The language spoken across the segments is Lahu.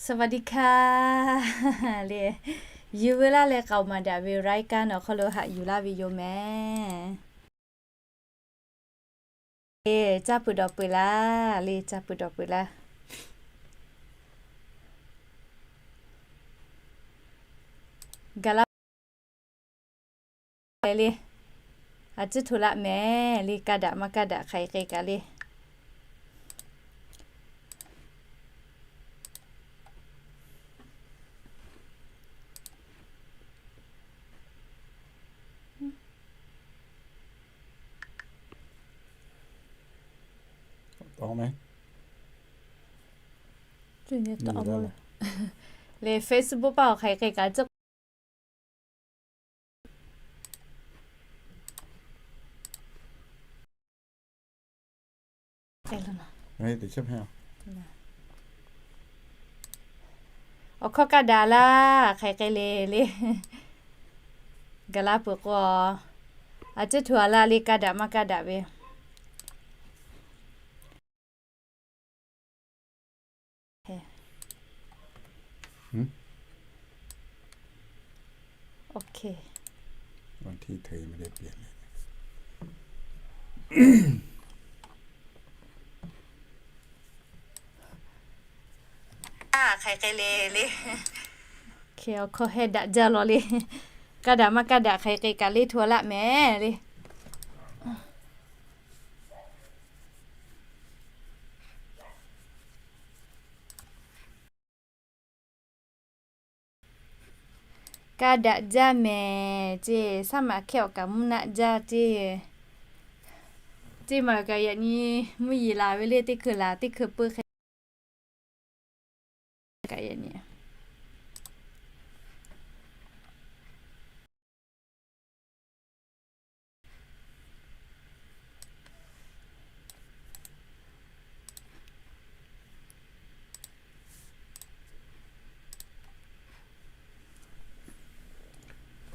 สวัสดีค่ะ le, yuˬ veu laˇ leh k'aoˍ maˍ daꞈ ve รายการ awˬ hk'aw lo haꞈ yuˬ laˇ ve yoˬ mehˍ. E, caˇ peuˬ dawˬ peuˬ laˇ le, caˇ peuˬ dawˬ peuˬ laˇ. Gaˬ la le, a ciˉ htoꞈ laˇ mehˍ le, kaˇ daꞈ maˇ kaˇ daꞈ hk'aˬ hk'e k'ai kaꞈ le. Le Facebook paˇ awˬ hk'aˬ hk'e k'ai kaꞈ ciˉ awˬ hkawˇ kaˇ daꞈ laˇ hk'aˬ hk'e le le. Gaˬ la peuˬ k'o, a ciˉ htoꞈ a laˇ le, kaˇ daꞈ maˇ kaˇ daꞈ ve. Hk'aˬ hk'e le le. Awˬ hkawˇ heh daꞈ jaˇ lawˬ le. Kaˇ daꞈ maˇ kaˇ daꞈ hk'aˬ hk'e kaꞈ le htoꞈ laˇ mehˍ le. Kaˇ daꞈ jaˇ mehˍ ceˇ, saˉ maꞈ hkehˇ awˬ kaꞈ mvuhˇ naˆ jaˇ ceˇ. Ceˇ maˬ kaꞈ yaꞈ nyi mvuhˇ yeˬ laˬ ve le, teˇ hkui laˬ teˇ hkui peu hk'e kaꞈ yaꞈ nyi.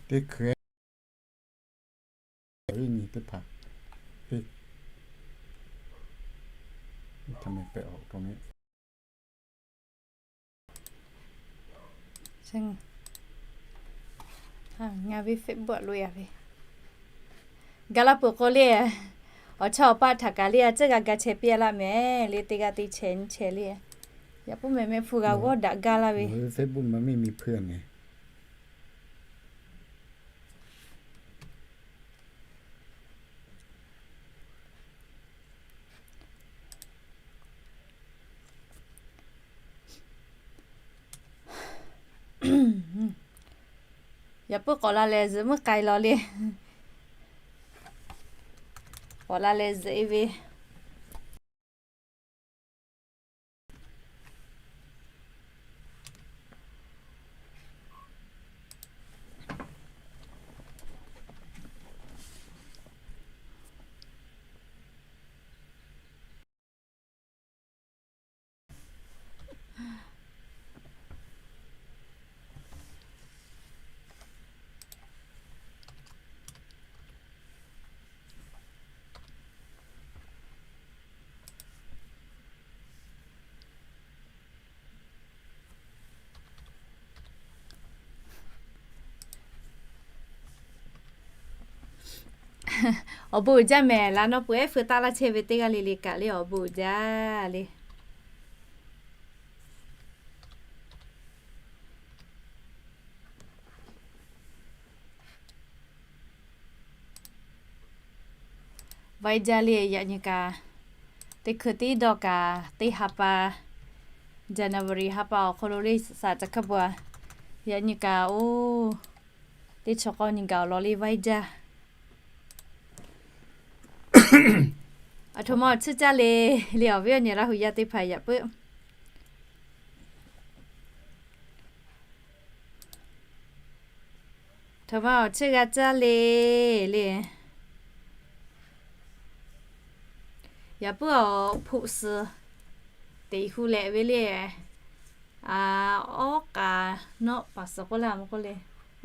Teˇ hkui nyi teˇ hpaˍ, ngaˬ ve Facebook lo ya ve. Gaˬ la peuˬ k'o le, awˬ chawˇ awˬ paˆ htaꞈ kaꞈ le, a ciˉ g'a ga chehˇ piˇ laˇ mehˍ le, teˇ g'aˇ teˇ chehˇ nyi chehˇ le. Yaꞈ puiˉ mehˍ mehˆ hpu g'a g'awˇ daꞈ gaˇ laˇ ve. Facebook ma miˇ mi hpui a mehˍ. Yaꞈ puiˉ k'awꞈ la leh zuhꞈ meuˇ k'ai law le. K'awꞈ la leh zuhꞈ e ve. Awˬ bon uiˍ jaˇ mehˍ laˇ, nawˬ peuˬ ehˉ feu taˆ laˇ chehˇ ve teˇ g'aˇ le le kaꞈ le, awˬ bon uiˍ jaˇ le. Vaiˇ jaˇ le, yaꞈ nyi kaꞈ, teˇ hkui tiˉ dawˇ kaꞈ, teˇ ha pa, January ha pa awˬ hk'aw lo le saˍ ca hkaˇ pa, yaꞈ nyi kaꞈ oˇ, teˇ chaw k'awˇ nyi gaˬ awˬ lawn le vaiˇ jaˇ. Aˬ htoꞈ ma awˬ chiˇ caˇ le, le awˬ viˉ awˬ nyi Laˇ hu yaˇ teˇ hpaˍ yaꞈ puiˉ. Aˬ htoꞈ ma awˬ chiˇ g'a caˇ le, le. Yaꞈ puiˉ awˬ hpfuhˆ suh teꞈ hu leh ve le. Awˉ k'aꞈ nawˆ paˍ suhˍ k'oˆ laˇ mvuh k'oˆ le.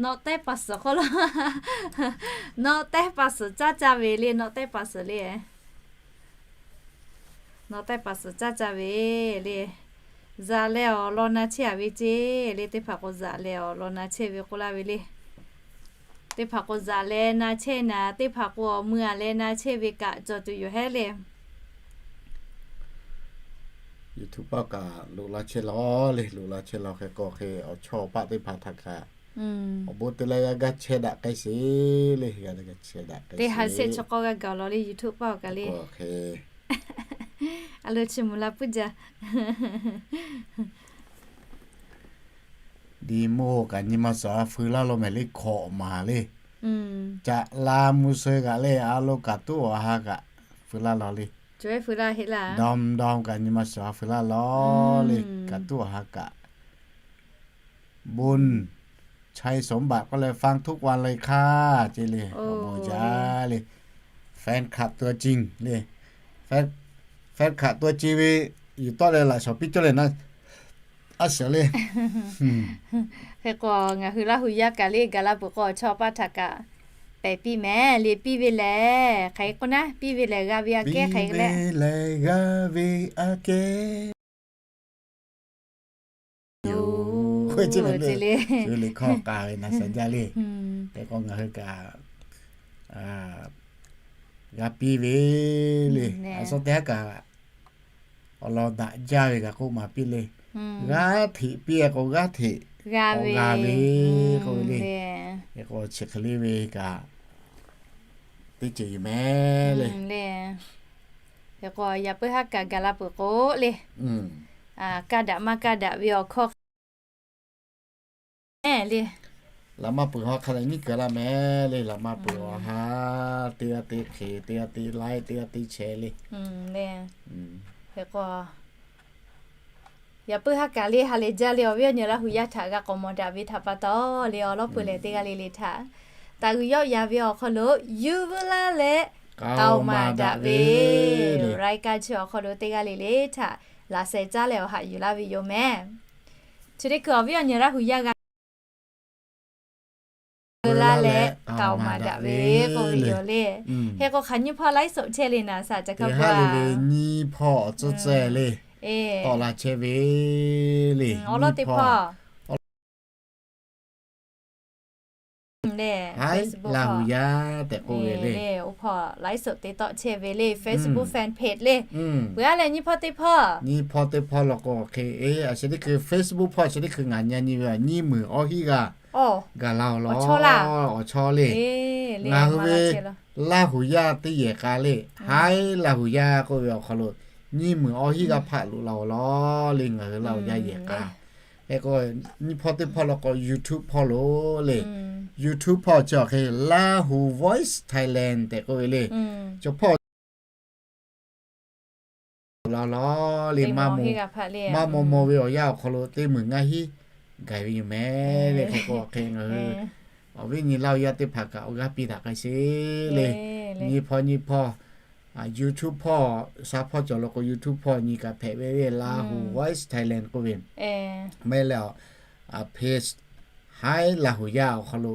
Nawˆ tehˉ paˍ suhˍ k'oˆ laˇ. Nawˆ tehˉ paˍ suhˍ caˇ caˇ ve le, nawˆ tehˉ paˍ suhˍ le. Nawˆ tehˉ paˍ suhˍ caˇ caˇ ve le. Zaꞈ leh awˬ lawn na chehˇ-a ve ceˇ le, teˇ hpaˍ k'o zaꞈ leh awˬ lawn na chehˇ ve k'oˆ laˇ ve le. Teˇ hpaˍ k'o zaꞈ leh na chehˇ naˍ, teˇ hpaˍ k'o awˬ mui-a leh na chehˇ ve kaꞈ cawˬ tuˬ yoˬ hehˉ le. YouTube paˆ kaꞈ loꞈ la chehˇ law le, loꞈ la chehˇ law hk'e k'o hk'e awˬ chawˇ awˬ paˆ teˇ hpaˍ htaꞈ kaꞈ awˬ bon te leh g'a gaˇ chehˇ daꞈ k'ai sheˍ le, g'a chehˇ daꞈ k'ai sheˍ. Teˇ ha shehˆ chi k'awˇ g'a gaˬ law le YouTube paˆ kaꞈ le. A lo chi mvuhˬ la puiˉ jaˇ. Di moˇ kaꞈ nyi ma suhˍ a feu laˇ lo mehˍ le hkawꞈ maˍ le. Caꞈ la mvuh sheu kaꞈ le a lo kaꞈ tuˉ awˬ ha kaꞈ feu laˇ law le. Dawˇ dawˇ kaꞈ nyi ma suhˍ a feu laˇ law le kaꞈ tuˉ awˬ ha kaꞈ บุญชัยสมบัติ k'oˆ leh ฟังทุกวันเลยค่ะ ceˇ le. Awˬ bon jaˇ le. Fan hkaꞈ tuˇ a ciˇ le. Fan hkaꞈ tuˇ a ciˇ ve yuˬ tawˆ leh laꞈ shawˍ piˇ cawˇ leh naˉ a shaˍ le. Hk'e k'o ngaˬ hui Laˇ hu yaˇ kaꞈ le gaˬ la peuˬ k'o chaw paˇ htaꞈ kaꞈ pehˬ piˇ mehˍ le piˇ ve lehˬ hk'aˬ hk'e k'o naˉ piˇ ve lehˬ g'a ve aꞈ kehˉ hk'aˬ hk'e le g'a ve aꞈ kehˉ yoˬ. Hk'e le hkawˇ k'a ve naˍ shaˍ jaˇ le. Hk'e k'o ngaˬ hui kaꞈ g'a piˇ ve le. A suhˉ teˇ haˉ kaꞈ awˬ lawn daꞈ jaˇ ve kaꞈ k'oˆ maˍ piˇ le. G'aˇ hteꞈ piˇ k'o g'aˇ hteꞈ g'a ve k'oˆ ve le. Hk'e k'o chi hk'e le ve kaꞈ teˇ ceuˬ yoˬ mehˍ le. Hk'e k'o yaꞈ puiˉ haˉ kaꞈ gaˬ la peuˬ k'o le, kaˇ daꞈ maˇ kaˇ daꞈ ve awˬ hkawˇ hk'e le. Laꞈ maˇ peuˬ ha hk'a leh nyiˉ keu laˇ mehˍ le. Laꞈ maˇ peuˬ awˬ ha teˇ g'aˇ teˇ hk'e, teˇ g'aˇ teˇ laiˉ, teˇ g'aˇ teˇ chehˇ le. Hk'e k'o yaꞈ puiˉ haˉ kaꞈ le ha lehˬ jaˇ le awˬ viˉ awˬ nyi Laˇ hu yaˇ htaꞈ g'a k'awꞈ mawˬ daꞈ ve htaꞈ pa taw le awˬ lawˉ pui lehˬ teˇ g'aˇ le le htaꞈ taˍ g'uiˬ yawˆ yan ve awˬ hk'aw lo yuˬ veu laˇ leh k'aoˍ maˍ daꞈ ve รายการ chi awˬ hk'aw lo teˇ g'aˇ le le htaꞈ laꞈ sheh caˉ leh awˬ haꞈ yuˬ laˇ ve yoˬ mehˍ. Chi teˇ hkui awˬ viˉ awˬ nyi Laˇ hu yaˇ g'a veu laˇ leh k'aoˍ maˍ daꞈ ve k'oˆ ve yoˬ le. Hk'e k'o hk'aˬ nyiˇ hpawˇ ไลฟ์สด chehˇ le naˍ shaˍ ca hk'a le le nyiˇ hpawˇ awˬ tcuhˉ tcuhˉ le tawˆ la chehˇ ve le. Awˬ lawn teˇ hpawˇ le Laˇ hu yaˇ tehꞈ k'oˆ ve le. Oˇ hpawˇ ไลฟ์สด te tawˆ chehˇ ve le Facebook fan page le. Peuˬ a leh nyiˇ hpawˇ teˇ hpawˇ, nyiˇ hpawˇ teˇ hpawˇ law k'o hk'e e a chi teˇ hkui Facebook hpawˇ chi teˇ hkui ngaˬ nyi nyi ve nyiˇ muiˬ awˇ hiˉ g'aˇ gaˬ la-oˬ law. Awˬ chawˇ le. Ngaˬ hui ve Laˇ hu yaˇ teˇ yehˬ k'a le haiˉ Laˇ hu yaˇ k'oˆ ve awˬ hk'aw lo nyiˇ muiˬ awˇ hiˉ g'aˇ hpaˆ loꞈ la-oˬ law le ngaˬ hui Laˇ hu yaˇ yehˬ k'a. Hk'e k'o nyiˇ hpawˇ teˇ hpawˇ law k'o YouTube hpawˇ lo le. YouTube hpawˇ chi awˬ hk'e Lahu Voice Thailand tehꞈ k'oˆ ve le. Chaw hpawˇ la law le maˇ maw maw ve awˬ yanˇ awˬ hk'aw lo teˇ muiˬ ngaˇ hiˉ gaˬ ve yoˬ mehˍ le. Hk'e k'o hk'e ngaˬ hui awˬ viˉ nyi Laˇ hu yaˇ teˇ hpaˍ kaꞈ awˬ g'aˇ piˇ daꞈ k'ai sheˍ le. Nyiˇ hpawˇ nyiˇ hpawˇ YouTube hpawˇ, sha hpawˇ cawˬ law k'o YouTube hpawˇ nyi kaꞈ hpehꞈ ve le Lahu Voice Thailand k'oˆ ve mehˍ le. Awˬ page haiˉ Laˇ hu yaˇ awˬ hk'aw lo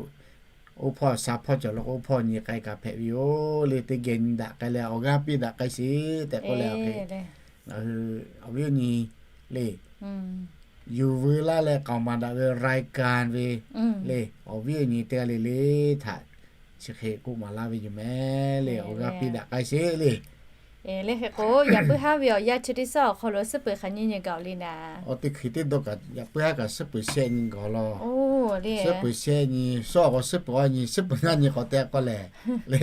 oˇ hpawˇ sha hpawˇ cawˬ law k'o oˇ hpawˇ nyi k'ai kaꞈ hpehꞈ ve yoˬ le. Teˇ geh nyi daꞈ k'ai leh awˬ g'aˇ piˇ daꞈ k'ai sheˍ tehꞈ k'oˆ leh awˬ hk'e ngaˬ hui awˬ viˉ awˬ nyi le yuˬ veu laˇ leh k'aoˍ maˍ daꞈ ve รายการ ve le awˬ viˉ awˬ nyi teˇ g'aˇ le le htaꞈ chi hk'e k'oˆ maˍ laˇ ve yoˬ mehˍ le. Awˬ g'aˇ piˇ daꞈ k'ai sheˍ le. Le hk'e k'o yaꞈ puiˉ haˉ ve awˬ yanˇ chi teˇ suhˉ awˬ hk'aw lo suhˉ peuˬ hk'aˬ nyiˇ nyi gaˬ-oˬ le naˍ. Awˬ teˇ hkui teˇ dawˇ kaꞈ yaꞈ puiˉ haˉ kaꞈ suhˉ peuˬ shehˆ nyi gaˬ law. Suhˉ peuˬ shehˆ nyi, suhˉ awˬ k'o suhˉ peuˬ awˇ nyi, suhˉ peuˬ ngaˇ nyi k'awꞈ te a k'oˆ lehˬ le.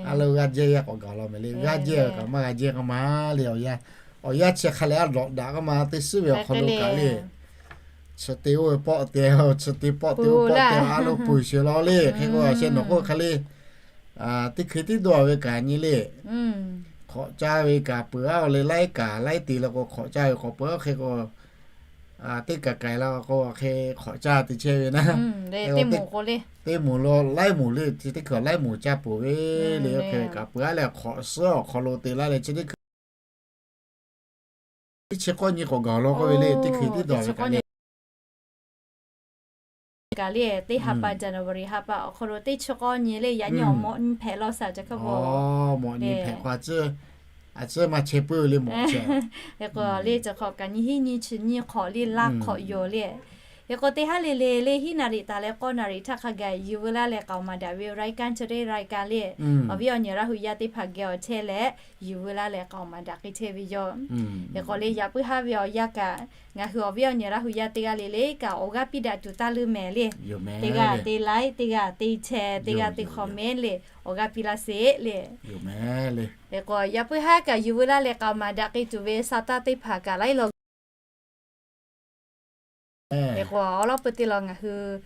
A lo g'aˇ jehˇ yaˇ k'awꞈ gaˬ law mehˍ le. G'aˇ jehˇ kaꞈ maˇ g'a jehˇ k'oˆ ma le. Awˬ yanˇ chi hk'a lehˬ a lawꞈ daꞈ k'oˆ ma teˇ suhˉ ve awˬ hk'aw lo kaꞈ le chi te oˇ ve pawˆ te, chi te pawˆ te oˇ pawˆ te a lo peuˬ sheˍ law le. Hk'e k'o a sheh nawˬ k'oˆ hk'a le teˇ hkui tiˉ dawˇ ve kaꞈ nyi le. Hk'awꞈ caˇ ve kaꞈ peuˬ a le laiˉ kaꞈ laiˉ te law k'o hk'awꞈ caˇ ve k'awꞈ peuˬ a hk'e k'o teˇ kaˬ kaiˬ la k'o hk'e hk'awꞈ caˇ te chehˇ ve naˉ. Teˇ moˍ lo laiˉ moˍ le chi teˇ hkui laiˉ moˍ caˇ peuˬ ve le. Hk'e kaꞈ peuˬ a leh hk'awꞈ suhˉ awˬ hk'aw lo te laˇ leh chi teˇ hkui teˇ chi k'awˇ nyi k'awꞈ gaˬ law k'oˆ ve le. Teˇ hkui tiˉ dawˇ ve kaꞈ le kaꞈ le teˇ ha pa January ha pa awˬ hk'aw lo teˇ chi k'awˇ nyi le yaꞈ nyi awˬ mawꞈ nyi hpehꞈ law shaˍ ca hk'a mawꞈ nyi hpehꞈ k'o a tcuhˇ Aꞈ ciˉ maˇ chehˇ puiˉ ve le mawˬ chehˇ. Hk'e k'o le, chi hk'awꞈ kaꞈ nyiˇ hinˉ nyiˇ chi nyiˇ hk'awꞈ le laˇ hk'awꞈ yoˬ le. Hk'e k'o teˇ haˉ le le le hiˉ naˍ riˍ taˍ leh k'awˇ naˍ riˍ htaˇ hk'a gaˬ yuˬ veu laˇ leh k'aoˍ maˍ daꞈ ve รายการ chi teˇ รายการ le. Awˬ viˉ awˬ nyi Laˇ hu yaˇ teˇ hpaˍ geh awˬ chehˇ leh yuˬ veu laˇ leh k'aoˍ maˍ daꞈ k'ai chehˇ ve yoˬ. Hk'e k'o le, yaꞈ puiˉ haˉ ve awˬ yanˇ kaꞈ ngaˬ hui awˬ viˉ awˬ nyi Laˇ hu yaˇ teˇ g'aˇ le le kaꞈ awˬ g'aˇ piˇ daꞈ tuˬ taˇ leuˇ mehˍ le. Teˇ g'aˇ te like, teˇ g'aˇ te share, teˇ g'aˇ te comment le, awˬ g'aˇ piˇ laˇ sheˍ le. Hk'e k'o yaꞈ puiˉ haˉ kaꞈ yuˬ veu laˇ leh k'aoˍ maˍ daꞈ k'ai tuˬ ve sa taˇ teˇ hpaˍ kaꞈ laiˉ law Hk'e k'o awˬ lawn peuˬ teˇ law ngaˬ hui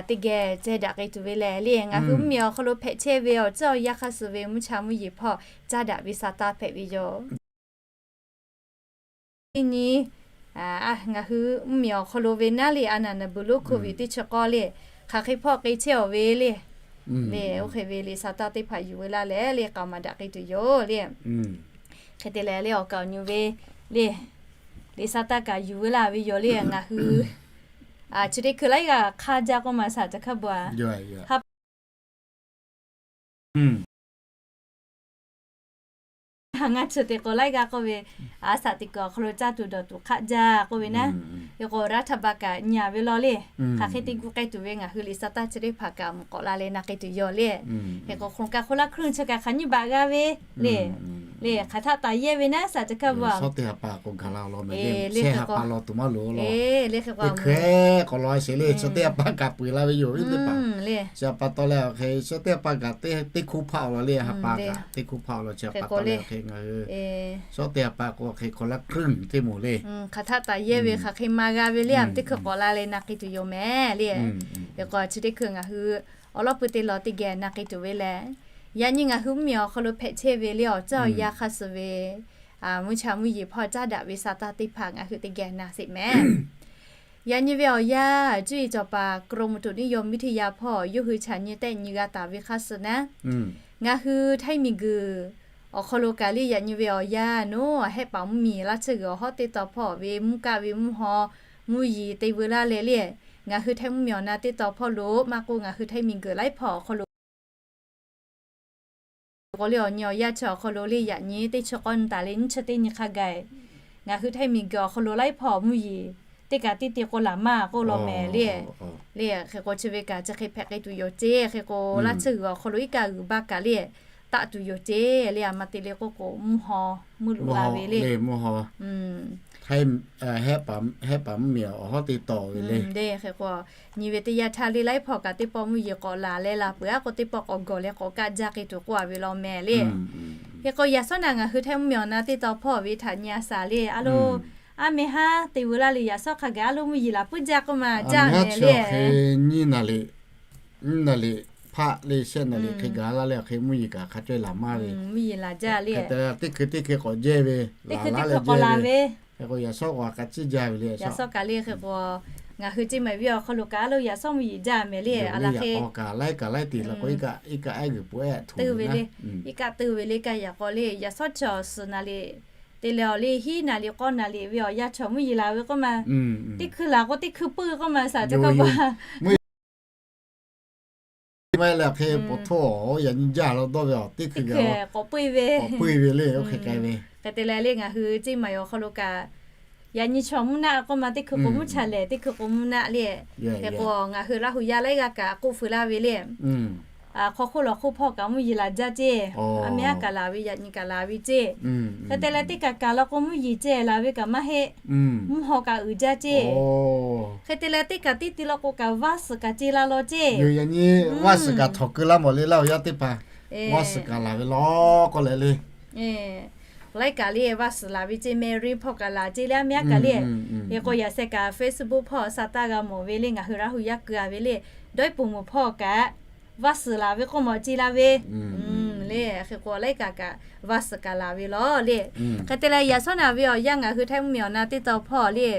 teˇ geh ceh daꞈ k'ai tuˬ ve lehˬ le, ngaˬ hui mvuhˇmiˬ awˬ hk'aw lo hpehꞈ chehˇ ve awˬ ceuˬ awˬ yanˇ hk'aˇ suh ve mvuhˇ cha mvuhˇ yeˬ hpawˇ caˇ daꞈ ve sa taˇ hpehꞈ ve yoˬ. Teˇ nyi, ngaˬ hui mvuhˇmiˬ awˬ hk'aw lo ve naˉ le, a naˍ naˍ buˬ lonˉ โควิด teˇ chi k'awˇ le, hk'aˬ hk'e hpawˇ k'ai chehˇ awˬ ve le. Le oˇ hk'e ve le sa taˇ teˇ hpaˍ yuˬ veu laˇ leh le k'aoˍ maˍ daꞈ k'ai tuˬ yoˬ le. Hk'e te leh le awˬ kaˍ awˬ nyi ve le, le sa taˇ kaꞈ yuˬ veu laˇ ve yoˬ le. Ngaˬ hui chi teˇ hkui laiˉ g'aˇ hk'aˇ jaˇ k'oˆ ma saˍ ca hkaˇ bu a. Ngaˬ chi teˇ k'o laiˉ g'aˇ k'oˆ ve, a saˍ teˇ kuiˬ awˬ hk'aw lo caˇ tuˬ dawˬ tuˬ hk'aˇ jaˇ k'oˆ ve naˉ. Hk'e k'o รัฐบาล kaꞈ nyi a ve law le. Hk'aˬ hk'e te gu k'ai tuˬ ve ngaˬ hui le sa taˇ chi teˇ hpaˍ kaꞈ mvuhˇ k'awꞈ la leh na k'ai tuˬ yoˬ le. Hk'e k'o โครงการคนละครึ่ง chi kaꞈ hk'aˬ nyiˇ baꞈ g'a ve le. Le hk'aˬ htaˆ taˍ yehˇ ve naˉ saˍ ca hkaˇ bu a. Shawˉ teˇ ha pa k'o gaˬ la law mehˍ le, shehˆ ha pa law tuˬ maˇ loˍ law. Teˇ hk'e k'o hk'e k'awꞈ law a sheˍ le, shawˉ teˇ ha pa kaꞈ peu eˬ la ve yoˬ le teˇ hpaˍ. Chi a pa taw leh awˬ hk'e shawˉ teˇ ha pa kaꞈ teˇ hkuˇ hpaˆ awˬ lawn le, ha pa kaꞈ teˇ hkuˇ hpaˆ awˬ lawn chi a pa taw leh awˬ hk'e ngaˬ hui shawˉ teˇ ha pa k'o hk'e คนละครึ่ง teˇ moˍ le. Hk'aˬ htaˆ taˍ yehˇ ve hk'aˬ hk'e ma g'a ve le, a teˇ hkui k'awꞈ la leh na k'ai tuˬ yoˬ mehˍ le. Hk'e k'o chi teˇ hkui ngaˬ hui awˬ lawn peuˬ teˇ law teˇ geh na k'ai tuˬ ve lehˬ, yaꞈ nyi ngaˬ hui mvuhˇmiˬ awˬ hk'aw lo hpehꞈ chehˇ ve le awˬ ceuˬ awˬ yanˇ hk'aˇ suh ve mvuhˇ cha mvuhˇ yeˬ hpawˇ caˇ daꞈ ve sa taˇ teˇ hpaˍ ngaˬ hui teˇ geh na sheˍ mehˍ. Yaꞈ nyi ve awˬ yanˇ cuˇ yiˍ cawˬ paˍ กรมอุตุนิยมวิทยา hpawˇ yawˇ hui chaꞈ nyi tehˆ nyi g'a taˍ ve hk'aˇ suh naˉ, ngaˬ hui Htaiˇ miˬguiˬ awˬ hk'aw lo kaꞈ le yaꞈ nyi ve awˬ yanˇ naˉ, hehˆ paˍ mvuhˇmiˬ laˇ tsuhˇ g'uiˬ awˬ hawˉ teˇ taw hpawˇ ve mvuhˇ kaˆ ve mvuhˇ haw mvuhˇ yeˬ te veu laˇ leh le, ngaˬ hui Htaiˇ mvuhˇmiˬ awˬ na teˇ taw hpawˇ lo maˇ k'oˆ ngaˬ hui Htaiˇ miˬguiˬ laiˉ hpawˇ awˬ hk'aw lo k'o le awˬ nyi awˬ yanˇ chi awˬ hk'aw lo le yaꞈ nyi teˇ chi k'awˇ nyi taˍ leh nyiˇ chi teˇ nyi hk'a gaˬ, ngaˬ hui Htaiˇ miˬguiˬ awˬ hk'aw lo laiˉ hpawˇ mvuhˇ yeˬ teˇ kaꞈ teˇ te k'o laˬ maˇ k'oˆ law mehˍ le. Le hk'e k'o chi ve kaꞈ chi hk'e hpehꞈ k'ai tuˬ yoˬ ceˇ. Hk'e k'o laˇ tsuhˇ g'uiˬ awˬ hk'aw lo iˉ kaˆ g'uiˬ baˇ kaꞈ le taˆ tuˬ yoˬ ceˇ le. A ma te le k'oˆ k'o mvuhˇ haw mvuhˇ loꞈ la ve le. Hehˆ paˍ mvuhˇmiˬ awˬ hawˉ te tawˍ ve le. Hk'e k'o nyi ve teˇ yanˇ htaˇ le laiˉ hpawˇ kaꞈ teˇ pawˆ mvuhˇ yeˬ k'awꞈ laˬ leh la peuˬ a k'o teˇ pawˆ k'awꞈ gawˬ leh k'awꞈ kaˆ jaˇ k'ai tuˬ k'oˆ a ve law mehˍ le. Hk'e k'o yaꞈ shawˉ naꞈ ngaˬ hui Htaiˇ mvuhˇmiˬ awˬ na teˇ taw hpawˇ ve htaꞈ nyi a shaˍ le a lo, aˉ meh haˉ te veu laˇ le yaꞈ shawˉ hk'a gaˬ a lo mvuhˇ yeˬ laˬ puiˉ jaˇ k'oˆ ma jaˇ mehˍ le. Nyiˇ naˍ riˍ hpaˆ le shehˆ naˍ riˍ hk'e gaˬ laˇ leh awˬ hk'e mvuhˇ yeˬ kaꞈ hk'a caweh laˬ maˇ ve. Mvuhˇ yeˬ laˬ jaˇ le. Teˇ hkui teˇ hkui k'awꞈ jehˇ ve, teˇ hkui teˇ hkui k'awꞈ la ve. Hk'e k'o yaꞈ shawˉ k'o a k'a ciˇ jaˇ ve le. Yaꞈ shawˉ kaꞈ le hk'e k'o ngaˬ hui ceˇ maˬ viˇ awˬ hk'aw lo kaꞈ a lo yaꞈ shawˉ mvuhˇ yeˬ jaˇ mehˍ le. A la hk'e kaꞈ laiˉ kaꞈ laiˉ te la k'o iˉ kaˆ iˉ kaˆ ehˉ g'uiˬ peuˬ ehˉ tuˬ ve le. Iˉ kaˆ tuˬ ve le kaꞈ yaꞈ k'aw le yaꞈ shawˉ chaw suhˍ naˍ riˍ te leh awˬ le hiˉ naˍ riˍ k'awˇ naˍ riˍ ve awˬ yanˇ chaw mvuhˇ yeˬ laˬ ve k'oˆ ma, teˇ hkui laˬ k'o teˇ hkui puiˉ k'oˆ ma shaˍ ca kaˇ pa maˇ heˆ leh hk'e pawꞈ htoˇ yaꞈ nyi jaˇ la dawˇ ve a teˇ hkui k'awꞈ puiˉ ve, k'awꞈ puiˉ ve le. Oˇ hk'e k'ai ve hk'e te leh le ngaˬ hui ceˇ maˬ awˬ hk'aw lo kaꞈ yaꞈ nyi chaw mvuhˇ naˆ k'oˆ ma teˇ hkui k'o mvuhˇ cha lehˬ teˇ hkui k'o mvuhˇ naˆ le. Hk'e k'o ngaˬ hui Laˇ hu yaˇ laiˉ g'aˇ kaꞈ k'oˆ feu laˇ ve le. Hk'aw hk'oˆ lawˬ hk'oˆ hpawˇ kaꞈ mvuhˇ yeˬ laˬ jaˇ ceˇ. Aˉ meh aˉ kaꞈ laˬ ve yaꞈ nyi kaꞈ laˬ ve ceˇ. Hk'e te leh teˇ kaꞈ kaꞈ law k'o mvuhˇ yeˬ ceh laˬ ve kaꞈ maˇ heˆ. Mvuhˇ haw kaꞈ uiˍ jaˇ ceˇ. Hk'e te leh teˇ kaꞈ teˇ te law k'o kaꞈ vaˇ suhˍ kaꞈ ce la law ceˇ. Yaꞈ nyi vaˇ suhˍ kaꞈ htawꞈ keu laˇ mawˬ le Laˇ hu yaˇ teˇ hpaˍ. Vaˇ suhˍ kaꞈ laˬ ve law k'oˆ leh le. Laiˉ kaꞈ le vaˇ suhˍ laˬ ve ceˇ mehˍ ri hpawˇ kaꞈ laˬ ceˇ le aˉ meh aˉ kaꞈ le. Hk'e k'o yaꞈ sheh kaꞈ Facebook hpawˇ sa taˇ g'a mawˬ ve le ngaˬ hui Laˇ hu yaˇ keu a ve le. Dawˇ iˉ puˍ mvuhˬ hpawˇ kaꞈ vaˇ suhˍ laˬ ve k'oˆ mawˬ ce la ve le. Hk'e k'o laiˉ kaꞈ kaꞈ vaˇ suhˍ kaꞈ laˬ ve law le. Hk'e te leh yaꞈ shawˉ naꞈ ve awˬ yanˇ ngaˬ hui Htaiˇ mvuhˇmiˬ awˬ na teˇ taw hpawˇ le,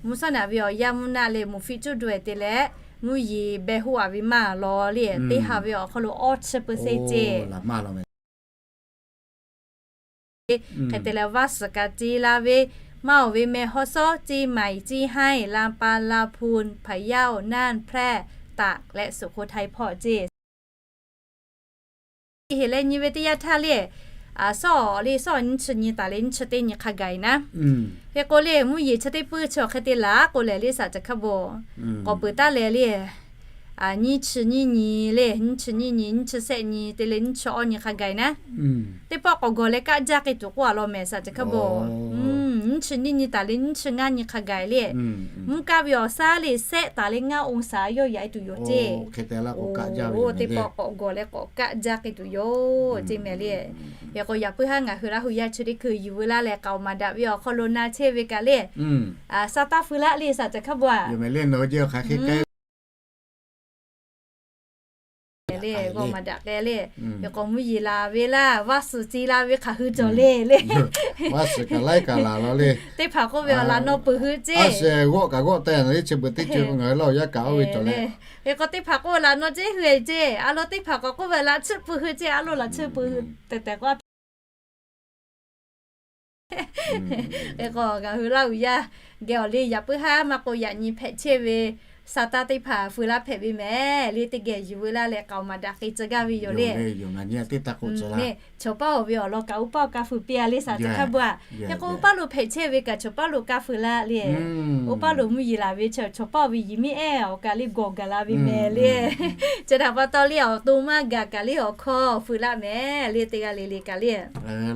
mvuhˇ shawˉ naꞈ ve awˬ yanˇ mvuhˇ naˆ leh mvuhˬ fiˆ cuˇ daweh te leh mvuhˇ yeˬ beh hoˆ a ve maˇ law le. Teˇ ha ve awˬ hk'aw lo awˇ chi เปอร์เซ็นต์ ceˇ. Hk'e te leh vaˇ suhˍ kaꞈ ce la ve maˇ oˬ ve meh hawˉ shawˉ ceˇ maiˬ ceˇ haiˇ la pa la phun hpaˍ yaˇ oˬ nanˇ hpehˇ taꞈ leh suhˍ hko htaiˇ hpawˇ ceˇ. Heˍ leh nyi ve teˇ yanˇ htaˇ le, Sawˉ le, sawˉ nyiˇ chi nyi taˍ le nyiˇ chi teˇ nyi hk'a gaˬ naˉ. Hk'e k'o le, mvuhˇ yeˬ chi teˇ puiˉ chi awˬ hk'e te laˬ k'o lehˬ le, shaˍ chi hk'a bvuhˬ k'awꞈ peuˬ taˉ leh le, nyiˇ chi nyiˇ nyi le, nyiˇ chi nyiˇ nyi, nyiˇ chi sehˆ nyi te leh nyiˇ chi awˇ nyi hk'a gaˬ naˉ. Teˇ pawˆ k'awꞈ gawˬ leh kaˆ jaˇ k'ai tuˬ k'oˆ a law mehˍ, shaˍ chi hk'a bvuhˬ. Nyiˇ chi nyiˇ nyi taˍ le nyiˇ chi ngaˇ nyi hk'a gaˬ le, mvuhˇ kaˆ ve awˬ shaˉ le sehˆ taˍ le ngaˇ องศา yawˇ yaꞈ e tuˬ yoˬ ceˇ. Teˇ pawˆ k'awꞈ gawˬ leh k'awꞈ kaˆ jaˇ k'ai tuˬ yoˬ ceˇ mehˍ le. Hk'e k'o yaꞈ puiˉ haˉ ngaˬ hui Laˇ huˍ yaˇ chi teˇ hkui yuˬ veu laˇ leh k'aoˍ maˍ daꞈ ve awˬ hk'aw lo na chehˇ ve kaꞈ le, shaˍ taˇ feu laˇ le, shaˍ chi hk'a bvuhˬ a. Le g'awˇ maˍ daꞈ k'ai le. Hk'e k'o mvuhˇ yeˬ laˬ ve laˇ, vaˇ suhˍ ce la ve hk'aˬ hui cawˬ le le. Teˇ hpaˍ k'oˆ ve awˬ laꞈ naw peuˬ hui ceˇ. Hk'e k'o teˇ hpaˍ k'oˆ laꞈ naw ceˇ hui ceˇ, a lo teˇ hpaˍ k'awꞈ k'oˆ ve laꞈ tsuhˇ pui hui ceˇ, a lo laꞈ tsuhˇ pui hui tehˬ tehˬ k'o a hk'e k'o ngaˬ hui Laˇ huˍ yaˇ geh awˬ le yaꞈ puiˉ haˉ maˇ k'o yaꞈ nyi hpehꞈ chehˇ ve shaˍ taˇ teˇ hpaˍ feu laˇ hpehꞈ ve mehˍ le. Teˇ geh yuˬ veu laˇ leh k'aoˍ maˍ daꞈ k'ai tcuh gaˇ ve yoˬ le. Chaw paˇ oˬ ve awˬ lawn kaꞈ oˇ paˇ oˬ ka feu piˇ a le, shaˍ chi hk'a bvuhˬ a. Hk'e k'o oˇ paˇ lo hpehꞈ chehˇ ve kaꞈ chaw paˇ lo kaˇ feu laˇ le. Oˇ paˇ lo mvuhˇ yeˬ laˬ ve chaw, chaw paˇ oˬ ve yiˬ miˇ ehˉ awˬ kaˬ le gawˬ gaˬ la ve mehˍ le. Chi htaꞈ pa taw le awˬ to maˇ gaˬ kaꞈ le awˬ hkawˇ feu laˇ mehˍ le. Teˇ g'aˇ le le kaꞈ le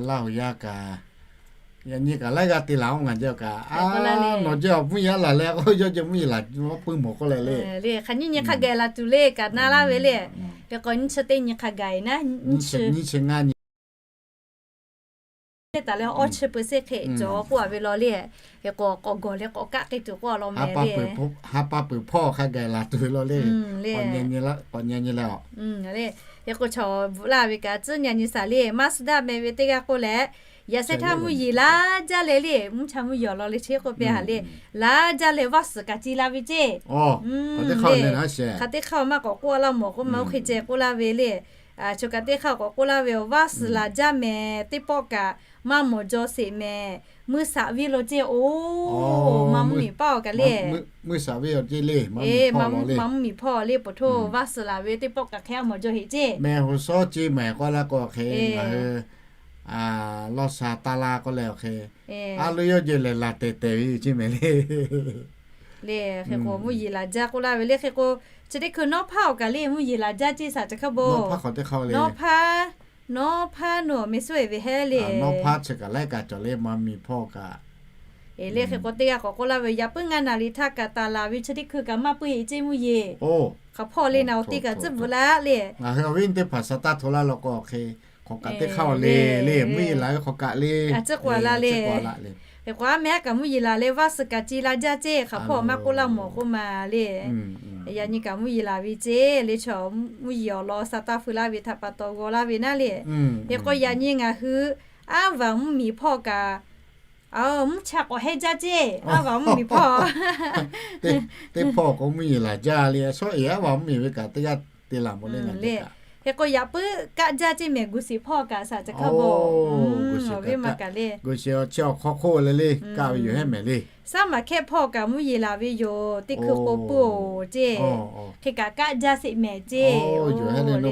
Laˇ huˍ yaˇ kaꞈ, yaꞈ nyi kaꞈ laiˉ g'aˇ te laˬ oˇ ngaˬ jehˇ kaꞈ, a, nawˬ jehˇ awˬ mvuhˇ yeˬ laˬ leh k'o yawˇ jehˇ mvuhˇ yeˬ laˬ maˇ puiˉ mawˬ k'oˆ leh le. Hk'aˬ nyiˇ nyi hk'a gaˬ laˬ tuˬ le kaꞈ na laˇ ve le. Hk'e k'o nyiˇ chi teˇ nyi hk'a gaˬ naˉ, nyiˇ chi ngaˇ nyi le taˍ leh awˇ chi pui seˇ hk'e cawˬ k'oˆ a ve law le. Hk'e k'o k'awꞈ gawˬ leh k'awꞈ kaˆ k'ai tuˬ k'oˆ a law mehˍ le. Ha pa peuˬ hpawˇ hk'a gaˬ laˬ tuˬ ve law le. K'awꞈ nyi nyi le. Hk'e k'o chaw bvuhꞈ laˇ ve kaꞈ tcuhˉ nyi nyi shaˍ le, Mazda meh ve teˇ g'aˇ k'oˆ leh, yaꞈ shehˍ htaˇ mvuhˇ yeˬ laˬ jaˇ leh le, mvuhˇ cha mvuhˇ yeˬ awˬ lawn le chi k'oˆ piˇ a le, laˬ jaˇ leh vaˇ suhˍ kaꞈ ci la ve ceˇ. Hk'aˬ teˇ hk'aˇ maˇ k'awꞈ k'oˆ laˇ mawˬ k'oˆ ma oˇ hk'e ceh k'oˆ laˇ ve le. Chaw kaꞈ teˇ hk'aˇ k'awꞈ k'oˆ laˇ ve, vaˇ suhˍ laˬ jaˇ mehˍ, teˇ pawˆ kaꞈ maˇ mawˬ jaw sheˍ mehˍ, mvuhˇ shaꞈ viˇ lo ceˇ oˬ, maˇ mvuhˇ miˬ paˇ awˬ kaˬ le. Maˇ mvuhˇ miˬ hpawˇ le, poˬ htoˇ vaˇ suhˍ laˬ ve teˇ pawˆ kaꞈ hk'e a mawˬ jaw heˍ ceˇ. Mehˍ hoꞈ shawˉ ceˇ mehˍ k'oˆ laˇ k'o hk'e ngaˬ hui lawˇ sha taˇ laˇ k'oˆ leh awˬ hk'e, a lo yawˇ jehˇ lehˬ laˬ tehˬ tehˬ ve ceˇ mehˍ le. Le hk'e k'o mvuhˇ yeˬ laˬ jaˇ k'oˆ laˇ ve le. Hk'e k'o chi teˇ hkui nawˉ hpaˇ awˬ kaˬ le mvuhˇ yeˬ laˬ jaˇ ceˇ shaˍ chi hk'a bvuhˬ. Nawˉ hpaˇ, nawˉ hpaˇ nawˉ hpaˇ nawˉ miˬ suhˉ e ve hehˉ le. Nawˉ hpaˇ chi kaꞈ laiˉ kaꞈ cawˬ le maˇ miˬ hpawˇ kaꞈ. Le hk'e k'o teˇ g'aˇ k'awꞈ k'oˆ laˇ ve, yaꞈ puiˉ ngaˇ naˍ riˍ htaˇ kaꞈ taˍ laˬ ve chi teˇ hkui kaꞈ maˇ puiˉ heˆ ceˇ mvuhˇ yeˬ. Hk'aˬ hpawˇ le naˬ awˬ te kaꞈ tcuhˉ bvuhꞈ laˇ le. Ngaˬ hui awˬ viˉ teˇ hpaˍ shaˍ taˇ hto laˇ law k'o hk'e, hk'awꞈ kaꞈ teˇ hk'aˇ awˬ le le mvuhˇ yeˬ laˬ ve hk'awꞈ kaꞈ le. Tcuhˉ k'oˆ laˇ le. Hk'e k'o a mehˉ kaꞈ mvuhˇ yeˬ laˬ leh vaˇ suhˍ kaꞈ ci la jaˇ ceˇ, hk'aˬ hpawˇ maˇ k'oˆ laˇ mawˬ k'oˆ ma le. Yaꞈ nyi kaꞈ mvuhˇ yeˬ laˬ ve ceˇ le. Chaw mvuhˇ yeˬ awˬ lawn shaˍ taˇ feu laˇ ve htaꞈ pa taw g'aw laˇ ve naˉ le. Hk'e k'o yaꞈ nyi ngaˬ hui aˉ vaˬ mvuhˇ miˬ hpawˇ kaꞈ, mvuhˇ cha k'awꞈ hehˉ jaˇ ceˇ, aˉ vaˬ mvuhˇ miˬ hpawˇ. Teˇ hpawˇ k'o mvuhˇ yeˬ laˬ jaˇ le, shawˉ eˍ aˉ vaˬ mvuhˇ miˬ ve kaꞈ teˇ g'aˇ te laˬ mawˬ le ngaˬ le. Hk'e k'o yaꞈ puiˉ kaˆ jaˇ ceˇ mehˍ, gu shiˍ hpawˇ kaꞈ shaˍ chi hk'a bvuhˬ. Awˬ viˉ ma kaꞈ le, gu shiˍ chi awˬ hk'aw hk'oˆ le le kaˆ ve yoˬ hehˉ mehˍ le. Shaˉ maˬ hkehˇ hpawˇ kaꞈ mvuhˇ yeˬ laˬ ve yoˬ, teˇ hkui k'o puˇ oˬ ceˇ. Hk'e kaꞈ kaˆ jaˇ sheˍ mehˍ ceˇ.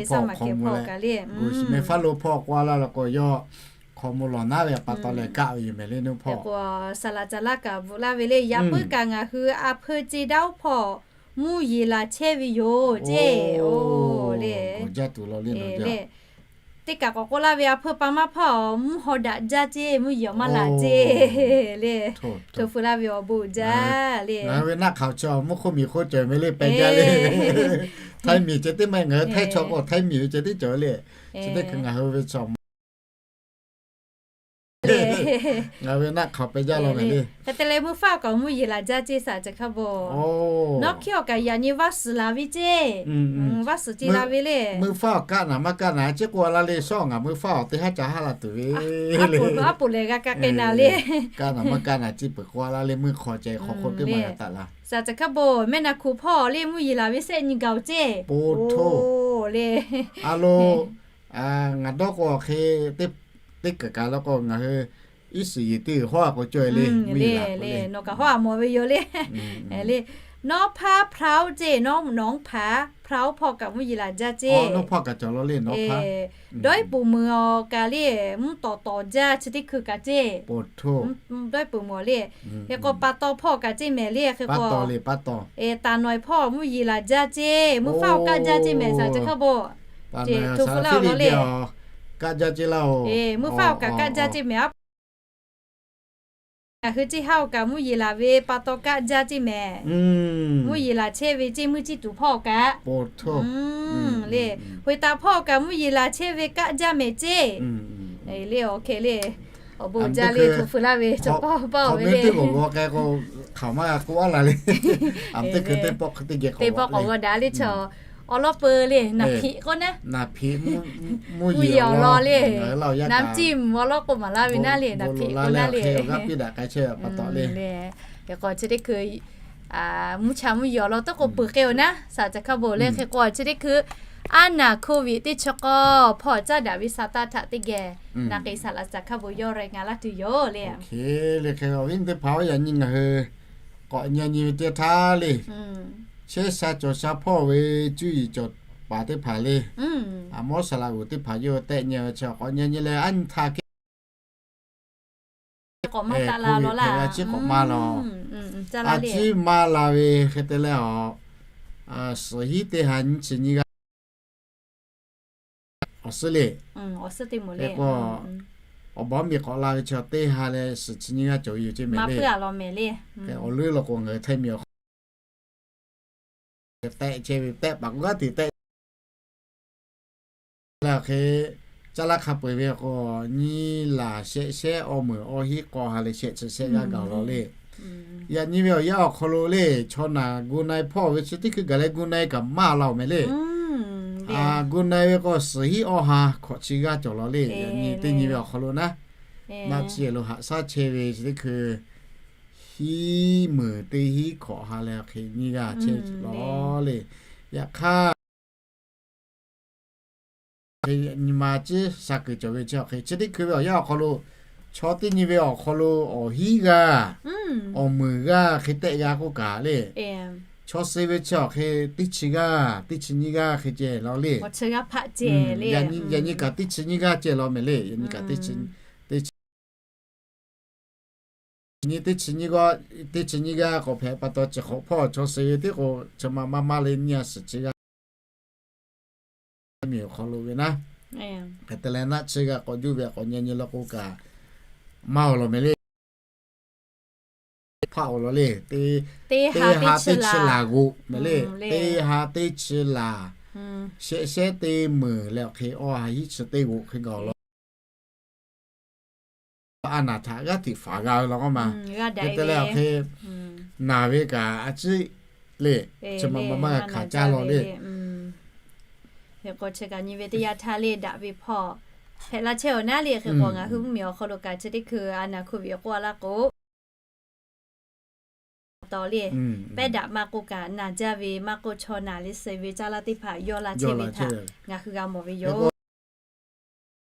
Shaˉ maˬ hkehˇ hpawˇ kaꞈ le, mehˍ faˉ lo hpawˇ k'oˆ laˇ la k'o yawˇ hk'aw mvuh lawˬ naˉ ve pa taw leh kaˆ ve yoˬ mehˍ le, nuˇ hpawˇ. Hk'e k'o saˍ laꞈ caˍ laˇ kaꞈ bvuhꞈ laˇ ve le, yaꞈ puiˉ kaꞈ ngaˬ hui a hpeu ceˇ daˇ oˇ hpawˇ mvuhˇ yeˬ laˬ chehˇ ve yoˬ ceˇ. Oˬ le, teˇ kaꞈ k'awꞈ k'oˆ laˇ ve, a hpeu pa maˇ hpawˇ mvuhˇ haw daꞈ jaˇ ceˇ, mvuhˇ yeˬ awˬ maˇ laˬ ceˇ le. Hto feu laˇ ve awˬ bon jaˇ le. Ngaˬ hui ve naˆ hk'aoˍ chi mvuhˇ hk'oˆ miˬ hk'oˆ cawˬ ve le, peh jaˇ le. Htaiˇ miˬ ceh tiˉ maˇ heˆ, ngaˬ hui Htaiˇ chaw k'o Htaiˇ miˬ ve ceh tiˉ cawˬ ve le. Chi teˇ hkui ngaˬ hui ve chaw le, ngaˬ hui ve naˆ hk'aoˍ peh jaˇ law mehˍ le. Hk'e te leh mvuhˇ faˉ awˬ kaꞈ mvuhˇ yeˬ laˬ jaˇ ceˇ shaˍ chi hk'a bvuhˬ. Nawˉ hkiˉ awˬ kaꞈ yaꞈ nyi vaˇ suhˍ laˬ ve ceˇ. Vaˇ suhˍ ci la ve le. Mvuhˇ faˉ awˬ kaˆ naˍ maˇ kaˆ naˍ ceˇ k'oˆ laˇ le, shawˉ ngaˬ mvuhˇ faˉ awˬ teˇ haˉ ca haˉ la tuˬ ve. Aˉ poꞈ lehˬ g'a ka k'ai naˍ le. Kaˆ naˍ maˇ kaˆ naˍ ceˇ peuˬ k'oˆ laˇ le, mvuhˇ hk'aw ceh hk'aw hk'oˆ teˇ maˇ g'a taˆ la. Shaˍ chi hk'a bvuhˬ mehˆ naˍ hkuˬ hpawˇ le mvuhˇ yeˬ laˬ ve shehˆ nyi gaˬ oˬ ceˇ. Oˬ le. A lo, ngaˬ dawˇ k'o hk'e, teˇ kaꞈ kaꞈ la k'o ngaˬ hui iˉ shiˍ yeˬ teˇ g'uiˬ hawˉ a k'o cawˇ e le, mvuhˇ yeˬ laˬ k'o le, nawˬ kaꞈ hawˉ a mawˬ ve yoˬ le. Le, Nawˉ hpaˇ พร้าว ceˇ, nawˉ, nawˉ hpaˇ พร้าว hpawˇ kaꞈ mvuhˇ yeˬ laˬ jaˇ ceˇ. Dawˇ iˉ puˍ meuˍ awˬ kaꞈ le, mvuhˇ tawˍ tawˍ jaˇ chi teˇ hkui kaꞈ ceˇ. Dawˇ iˉ puˍ meuˍ awˬ le. Hk'e k'o pa taw hpawˇ kaꞈ ceˇ mehˍ le. Hk'e k'o taˍ nawˬ hpawˇ mvuhˇ yeˬ laˬ jaˇ ceˇ. Mvuhˇ faˉ oˬ kaˆ jaˇ ceˇ mehˍ, saˍ ca hkaˇ bon. Ceˇ, hto pu laˇ oˬ law le. Mvuhˇ faˉ oˬ kaꞈ kaˆ jaˇ ceˇ mehˍ. Ngaˬ hui ceˇ haˉ oˬ kaꞈ mvuhˇ yeˬ laˬ ve pa taw kaˆ jaˇ ceˇ mehˍ. Mvuhˇ yeˬ laˬ chehˇ ve ceˇ, mvuhˇ ciˇ tuˬ hpawˇ kaꞈ le. Hoꞈ taˍ hpawˇ kaꞈ mvuhˇ yeˬ laˬ chehˇ ve kaˆ jaˇ mehˍ ceˇ. Le awˬ hk'e le, awˬ bon jaˇ le, hto pu laˇ ve chaw paw paw ve le. Teˇ pawˆ k'awꞈ g'aw daꞈ le chaw, awˬ lawˉ peu le, naˍ hpiꞈ k'oˆ naˉ, mvuhˇ yeˬ awˬ lawn le, naˍ ciˇ mvuhˇ awˬ lawn k'oˆ maˍ laˇ ve naˉ le, naˍ hpiꞈ k'oˆ naˉ le. Hk'e k'o chi teˇ hkui mvuhˇ cha mvuhˇ yeˬ awˬ lawn tawˇ k'o peuˬ k'ai oˬ naˉ, saˍ ca hkaˇ bon le. Hk'e k'o chi teˇ hkui aˉ naˬ โควิด teˇ chi k'awˇ hpawˇ caˉ daꞈ ve sa taˇ htaꞈ teˇ geh naˍ k'e saˍ laꞈ saˍ ca hkaˇ bon yawˇ reh ngaˬ laˇ tuˬ yoˬ le. Hk'e le hk'e awˬ viˉ teˇ hpaˍ-oˬ, yaꞈ nyi ngaˬ hui k'awꞈ nyi nyi ve teˇ htaˇ le, chehˇ sha cawˬ sha hpawˇ ve cuˇ yiˍ cawˬ paˍ teˇ hpaˍ le, a mawˉ saˍ laꞈ g'oˍ teˇ hpaˍ yawˇ tehˆ nyi ve chi k'awꞈ nyi nyi leh aˉ nyi htaˇ kehˉ k'awꞈ maˇ taˆ la lawˬ laˇ, a ciˉ k'awꞈ maˇ la, a ciˉ maˇ la ve hk'e te leh, awˬ suhˍ hiˉ teˇ ha nyiˇ chi nyiˇ g'aˇ awˬ suhˉ le, awˬ suhˉ teˇ moˍ le k'o, awˬ baˬ miˬ k'awꞈ la ve chi teˇ ha leh suhˍ chi nyiˇ g'aˇ cawˬ ve yoˬ ceˇ mehˍ le. Awˬ leuˉ law k'o ngaˬ hui Htaiˇ miˬ awˬ hk'aw tehˆ chehˇ ve tehˆ paˍ k'o g'aˇ hteꞈ tehˆ leh hk'e, caˇ laˇ hk'a peu-eˬ ve k'o, nyiˇ laˬ shehˆ shehˆ awˇ meunˍ awˇ hiˉ k'aw ha leh shehˆ chi shehˆ g'aˇ gaˬ law le. Yaꞈ nyi ve awˬ yanˇ awˬ hk'aw lo le, chaw naˬ gu na-e hpawˇ ve chi teˇ hkui gaˬ leh gu na-e kaꞈ maˇ la-oˬ mehˍ le. Gu na-e ve k'o suhˍ hiˉ awˇ ha hkawꞈ chi g'aˇ cawˬ law le. Yaꞈ nyi teˇ nyi ve awˬ hk'aw lo naˉ, naˆ chi lo haꞈ shaˉ chehˇ ve chi teˇ hkui hiˉ meunˍ teˇ hiˉ hkawꞈ ha leh hk'e nyiˇ g'aˇ chehˇ law le. Yaꞈ hk'aˇ hk'e nyi ma ciˉ sha kuiˬ cawˬ ve chi hk'e chi teˇ hkui ve awˬ yanˇ awˬ hk'aw lo, chaw teˇ nyi ve awˬ hk'aw lo awˬ hiˉ g'aˇ awˬ meunˍ g'aˇ hk'e tehˆ g'a k'oˆ kaꞈ le, chaw suh ve chi awˬ hk'e teˇ chi g'aˇ teˇ chi nyiˇ g'aˇ hk'e ceh law le. Yaꞈ nyi kaꞈ teˇ chi nyiˇ g'aˇ ceh law mehˍ le. Yaꞈ nyi kaꞈ teˇ chi nyi teˇ chi nyiˇ g'aˇ, teˇ chi nyiˇ g'aˇ k'awꞈ hpehꞈ pa taw, chi hk'awꞈ hpawˇ chaw suh ve teˇ k'o, chi ma maˇ maˇ le nyiˇ a suhˍ chi g'aˇ miˬ awˬ hk'aw lo ve naˉ, hk'e te leh naˆ chi g'a k'awꞈ juˇ ve k'awꞈ nyi nyi law k'o kaꞈ maˇ awˬ lawn mehˍ le. Hpaˆ awˬ lawn le, teˇ ha teˇ chi laˬ g'oꞈ mehˍ le. Teˇ ha teˇ chi laˬ, shehˆ shehˆ teˇ meunˍ leh awˬ hk'e awˇ ha hiˉ chi teˇ g'oꞈ hk'e gaˬ awˬ lawn a naˬ htaꞈ g'aˇ hteꞈ faˍ g'a ve law k'o ma. Hk'e te leh awˬ hk'e naˬ ve kaꞈ a ciˉ le, chi ma ma maˇ g'a hkanˍ caˇ law le. Hk'e k'o chi kaꞈ nyi ve teˇ yanˇ htaˇ le daꞈ ve hpawˇ hpehꞈ la chehˇ awˬ naˉ le. Hk'e k'o ngaˬ hui mvuhˇ miˬ awˬ hk'aw lo kaꞈ chi teˇ hkui a naˬ โควิด k'oˆ a laˇ k'o, taw le, pehˉ daꞈ maˇ k'oˆ kaꞈ naˬ jaˇ ve maˇ k'oˆ, chaw naˬ le suh ve caˇ laˇ teˇ hpaˍ yawˇ laˇ chehˇ ve htaꞈ ngaˬ hui g'a mawˬ ve yoˬ.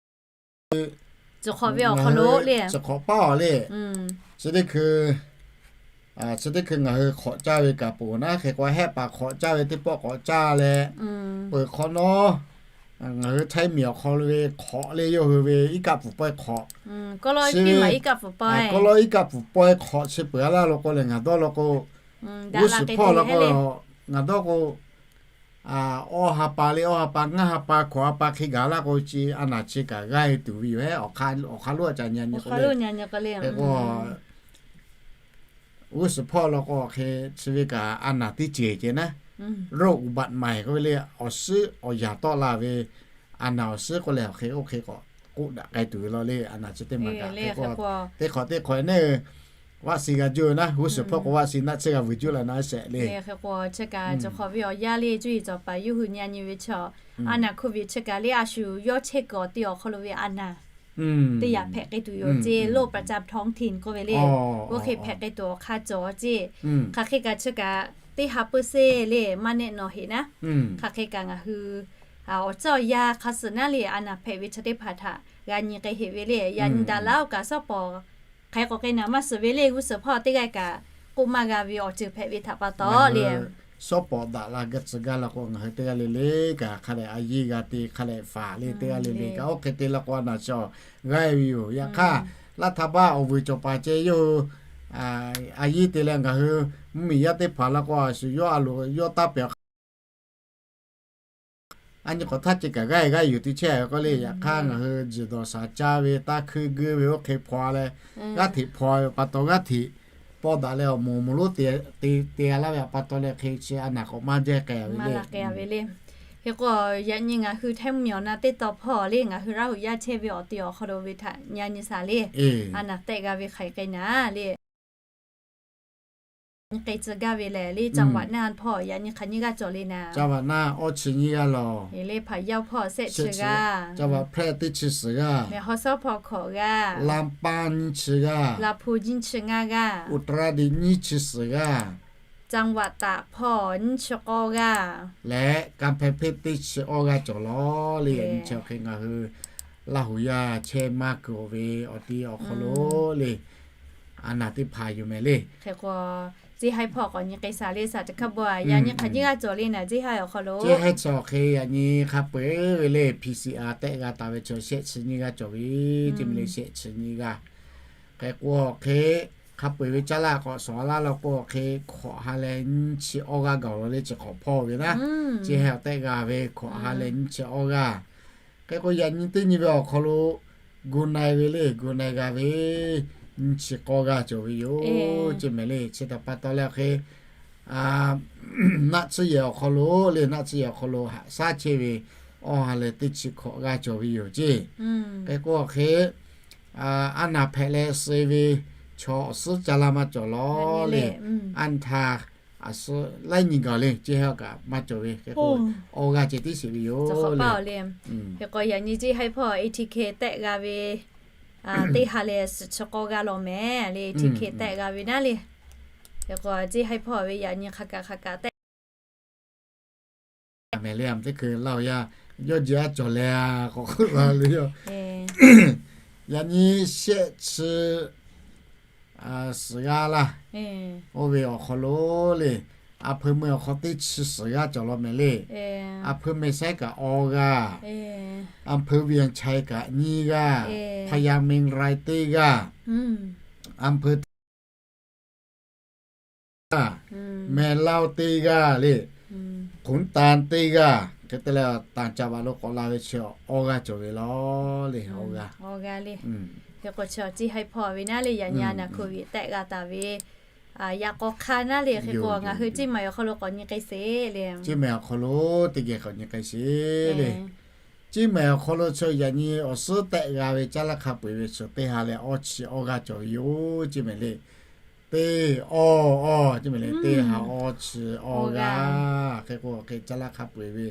Chi hk'awꞈ ve awˬ hk'aw lo le, chi hk'awꞈ paˇ awˬ le, chi teˇ hkui, chi teˇ hkui ngaˬ hui hk'awꞈ caˇ ve kaꞈ peuˬ naˉ. Hk'e k'o hehˆ paˍ hk'awꞈ caˇ ve teˇ pawˆ k'awꞈ caˇ leh, peuˬ hk'awꞈ nawˉ ngaˬ hui Htaiˇ miˬ awˬ hk'aw lo ve hk'awꞈ le, yawˇ hui ve iˉ kaˆ pfuhˍ pawehˇ hk'awꞈ, kawˇ lawˇ iˉ kaˆ pfuhˍ pawehˇ hk'awꞈ chi peuˬ a laˇ law k'o leh ngaˬ dawˇ law k'o, g'uˇ suhˍ hpawˇ law k'o, ngaˬ dawˇ k'o, awˇ ha pa le, awˇ ha pa, ngaˇ ha pa, hkawꞈ ha pa hk'e gaˬ laˇ k'o, chi a naˬ chi kaꞈ g'aˇ e tuˬ ve yoˬ hehˉ. Awˬ hk'a lo a ca nyi nyi k'o le, hk'e k'o g'uˇ suhˍ hpawˇ law k'o hk'e chi ve kaꞈ a naˬ teˇ ceuˬ ceh naˉ, โรคอุบัติใหม่ k'oˆ ve le, awˬ suhˉ awˬ yaˬ tawˆ la ve a naˬ awˬ suhˉ k'oˆ leh awˬ hk'e oˇ hk'e k'awꞈ k'oˆ daꞈ k'ai tuˬ ve law le. A naˬ chi teˇ maˬ kaꞈ hk'e k'o, teˇ hk'awꞈ teˇ hk'awꞈ e neˉ, vaˆ si g'a juˇ naˉ, g'uˇ suhˍ hpawˇ k'o vaˆ si naˆ tsuhˇ g'a vuiˬ juˇ la naˉ sheˍ le. Hk'e k'o chi kaꞈ cawˬ hk'awꞈ ve awˬ yanˇ le, cuˇ yiˍ cawˬ paˍ yawˇ hui nyi nyi ve chaw, a naˬ โควิด chi kaꞈ le a shu yawˇ chehˇ kuiˬ awˬ te awˬ hk'aw lo ve a naˬ teˇ yaꞈ hpehꞈ k'ai tuˬ yoˬ ceˇ, โรคประจำท้องถิ่น k'oˆ ve le, oˇ hk'e hpehꞈ k'ai tuˬ awˬ hk'aˇ cawˬ ceˇ. Hk'aˬ hk'e kaꞈ chi kaꞈ teˇ ha peuˬ seˇ le maˇ nehˆ nawˬ heꞈ naˉ. Hk'aˬ hk'e kaꞈ ngaˬ hui awˬ ceuˬ awˬ yanˇ hk'a suhˍ naˉ le, a naˬ hpehꞈ ve chaw teˇ hpaˍ htaꞈ g'a nyi k'ai heꞈ ve le. Yaꞈ nyi daꞈ laˇ oˇ kaꞈ sawˉ pawˍ hk'aˬ hk'e k'awꞈ k'ai naˬ maˇ suhˍ ve le, g'uˇ suhˍ hpawˇ teˇ g'aˇ kaꞈ k'oˆ maˇ g'a ve awˬ ceuˬ hpehꞈ ve htaꞈ pa taw le. Shawˉ pawˍ daꞈ la gaˇ tcuh gaˇ la k'o, ngaˬ hui teˇ g'aˇ le le kaꞈ hk'a dehꞈ a yiˇ g'a te, hk'a dehꞈ faˍ le teˇ g'aˇ le le kaꞈ, oˇ hk'e te la k'o a naˬ chaw g'aˇ ve yoˬ. Yaꞈ hk'aˇ, laˇ htaˇ baˆ awˬ vuiˬ cawˬ paˍ ceh yawˇ hui a yiˇ te leh ngaˬ hui mvuhˇmiˬ yaˇ teˇ hpaˍ la k'o, a shu yawˇ a loˍ yawˇ taˇ pehˬ a nyi k'awꞈ htaˇ ceh kaꞈ g'aˇ g'aˇ yuˬ te chehˇ ve k'o le. Yaꞈ hk'aˇ ngaˬ hui jiˬ dawˬ shaˍ caˇ ve, taˇ hkuiˇ guiˇ ve oˇ hk'e hpaw leh, g'aˇ hteꞈ hpaw ve pa taw g'aˇ hteꞈ paw daꞈ leh awˬ moˍ awˬ moˍ lonˉ te te te g'a laˇ ve pa taw leh hk'e chi a naˬ k'awꞈ maˇ jehˇ k'ai ve le. Hk'e k'o, yaꞈ nyi ngaˬ hui hteˇ mvuhˇmiˬ awˬ na teˇ taw hpawˇ le ngaˬ hui Laˇ huˍ yaˇ chehˇ ve awˬ ti awˬ hk'aw lo ve htaꞈ nyi a nyi shaˍ le. A naˬ tehˆ g'a ve hk'aiˬ k'ai naˍ le. Nyi k'ai tcuh gaˇ ve lehˬ le, จังหวัดน่าน hpawˇ yaꞈ nyi hk'aˬ nyiˇ g'aˇ cawˬ le naˍ. จังหวัดน่าน awˇ chi nyiˇ g'aˇ lawˬ. Le พะเยา hpawˇ shehˆ chi g'aˇ. จังหวัดแพร่ teˇ chi suhˍ g'aˇ. แม่ฮ่องสอน hpawˇ hkawꞈ g'aˇ. ลำปาง nyiˇ chi g'aˇ. ลำพูน nyiˇ chi ngaˇ g'aˇ. อุตรดิตถ์ nyiˇ chi suhˍ g'aˇ. จังหวัดตาก hpawˇ nyiˇ chi k'awˇ g'aˇ. Leh กำแพงเพชร teˇ chi awˇ g'aˇ cawˬ lawˬ le. Yaꞈ nyi chi awˬ hk'e ngaˬ hui Laˇ huˍ yaˇ chehˇ maˇ kuiˬ ve awˬ ti awˬ hk'aw lo le, a naˬ teˇ hpaˍ yoˬ mehˍ le. Hk'e k'o, Ceˇ haiˇ hpawˇ k'awꞈ nyi k'ai shaˍ le, shaˍ teꞈ hk'aˇ bawˬ a yaꞈ nyi hk'aˬ nyiˇ g'aˇ cawˬ le naˍ Ceˇ haiˇ awˬ hk'aw lo. Ceˇ haiˇ chi awˬ hk'e yaꞈ nyi hk'a peu-eˬ ve le, PCR tehˆ g'a taˍ ve chaw shehˆ chi nyiˇ g'aˇ cawˬ ve, ceˇ mehˍ le shehˆ chi nyiˇ g'aˇ. Hk'e k'o awˬ hk'e hk'a peu-eˬ ve caˇ laˇ k'awꞈ shawˍ laˇ law k'o awˬ hk'e hkawꞈ ha leh nyiˇ chi awˇ g'aˇ gaˬ lawˬ le chi hk'awꞈ hpawˇ ve naˉ. Ceˇ haiˇ awˬ tehˆ g'a ve hkawꞈ ha leh nyiˇ chi awˇ g'aˇ. Hk'e k'o yaꞈ nyi teˇ nyi ve awˬ hk'aw lo gu na-e ve le, gu na-e g'a ve nyiˇ chi k'awˇ g'aˇ cawˬ ve yoˬ, ceˇ mehˍ le. Chi htaꞈ pa taw leh awˬ hk'e naˆ tsuhˇ yehˬ awˬ hk'aw lo le, naˆ tsuhˇ yehˬ awˬ hk'aw lo haꞈ shaˉ chehˇ ve awˇ ha leh teˇ chi hkawꞈ g'aˇ cawˬ ve yoˬ ceˇ. Hk'e k'o awˬ hk'e a naˬ hpehꞈ leh suh ve chaw awˬ suhˉ caˇ laˇ maˇ cawˬ lawˬ le. A nyi htaˇ a suhˉ laiˉ nyi gaˬ le, ceˇ haiˇ kaꞈ maˇ cawˬ ve hk'e k'o, awˇ g'aˇ ceh tiˉ sheˍ ve yoˬ le. Hk'e k'o yaꞈ nyi ceˇ haiˇ hpawˇ ATK tehˆ g'a ve teˇ ha leh suhˍ chi k'awˇ g'aˇ lawˬ mehˍ le, ATK tehˆ g'a ve naˉ le. Hk'e k'o ceˇ haiˇ hpawˇ ve yaꞈ nyi hk'a kaꞈ hk'a kaꞈ tehˆ mehˍ le. A teˇ hkui Laˇ huˍ yaˇ yawˇ jeˬ a cawˬ leh a k'awꞈ k'oˆ la le yoˬ. Yaꞈ nyi shehˆ chi suhˍ g'aˇ laˇ. Oˇ ve awˬ hk'aw lo le, อำเภอเมือง awˬ hk'aw teˇ chi suhˍ g'aˇ cawˬ lawˬ mehˍ le. อำเภอแม่สาย kaꞈ awˇ g'aˇ, อำเภอเวียงชัย kaꞈ nyiˇ g'aˇ, พญาเมงราย teˇ g'aˇ, อำเภอ g'aˇ, แม่เล้า teˇ g'aˇ le, ขุนตาล teˇ g'aˇ. Hk'e te leh ต่างจังหวัด lo k'awꞈ la ve chi awˇ g'aˇ cawˬ ve lawˬ le, awˇ g'aˇ. Hk'e k'o chi ceˇ haiˇ hpawˇ ve naˉ le, yaꞈ nyi a naˬ hk'oˆ ve tehˆ g'a taˍ ve yaꞈ k'aw hk'aˇ naˉ le. Hk'e k'o ngaˬ hui ceˇ mehˍ awˬ hk'aw lo k'awꞈ nyi k'ai sheˍ le. Ceˇ mehˍ awˬ hk'aw lo teˇ geh k'awꞈ nyi k'ai sheˍ le. Ceˇ mehˍ awˬ hk'aw lo chi yaꞈ nyi awˬ suhˉ tehˆ g'a ve caˇ laˇ hk'a peu-eˬ ve chi teˇ ha leh awˇ chi awˇ g'aˇ cawˬ ve yoˬ, ceˇ mehˍ le. Teˇ awˇ awˇ, ceˇ mehˍ le, teˇ ha awˇ chi awˇ g'aˇ. Hk'e k'o hk'e caˇ laˇ hk'a peu-eˬ ve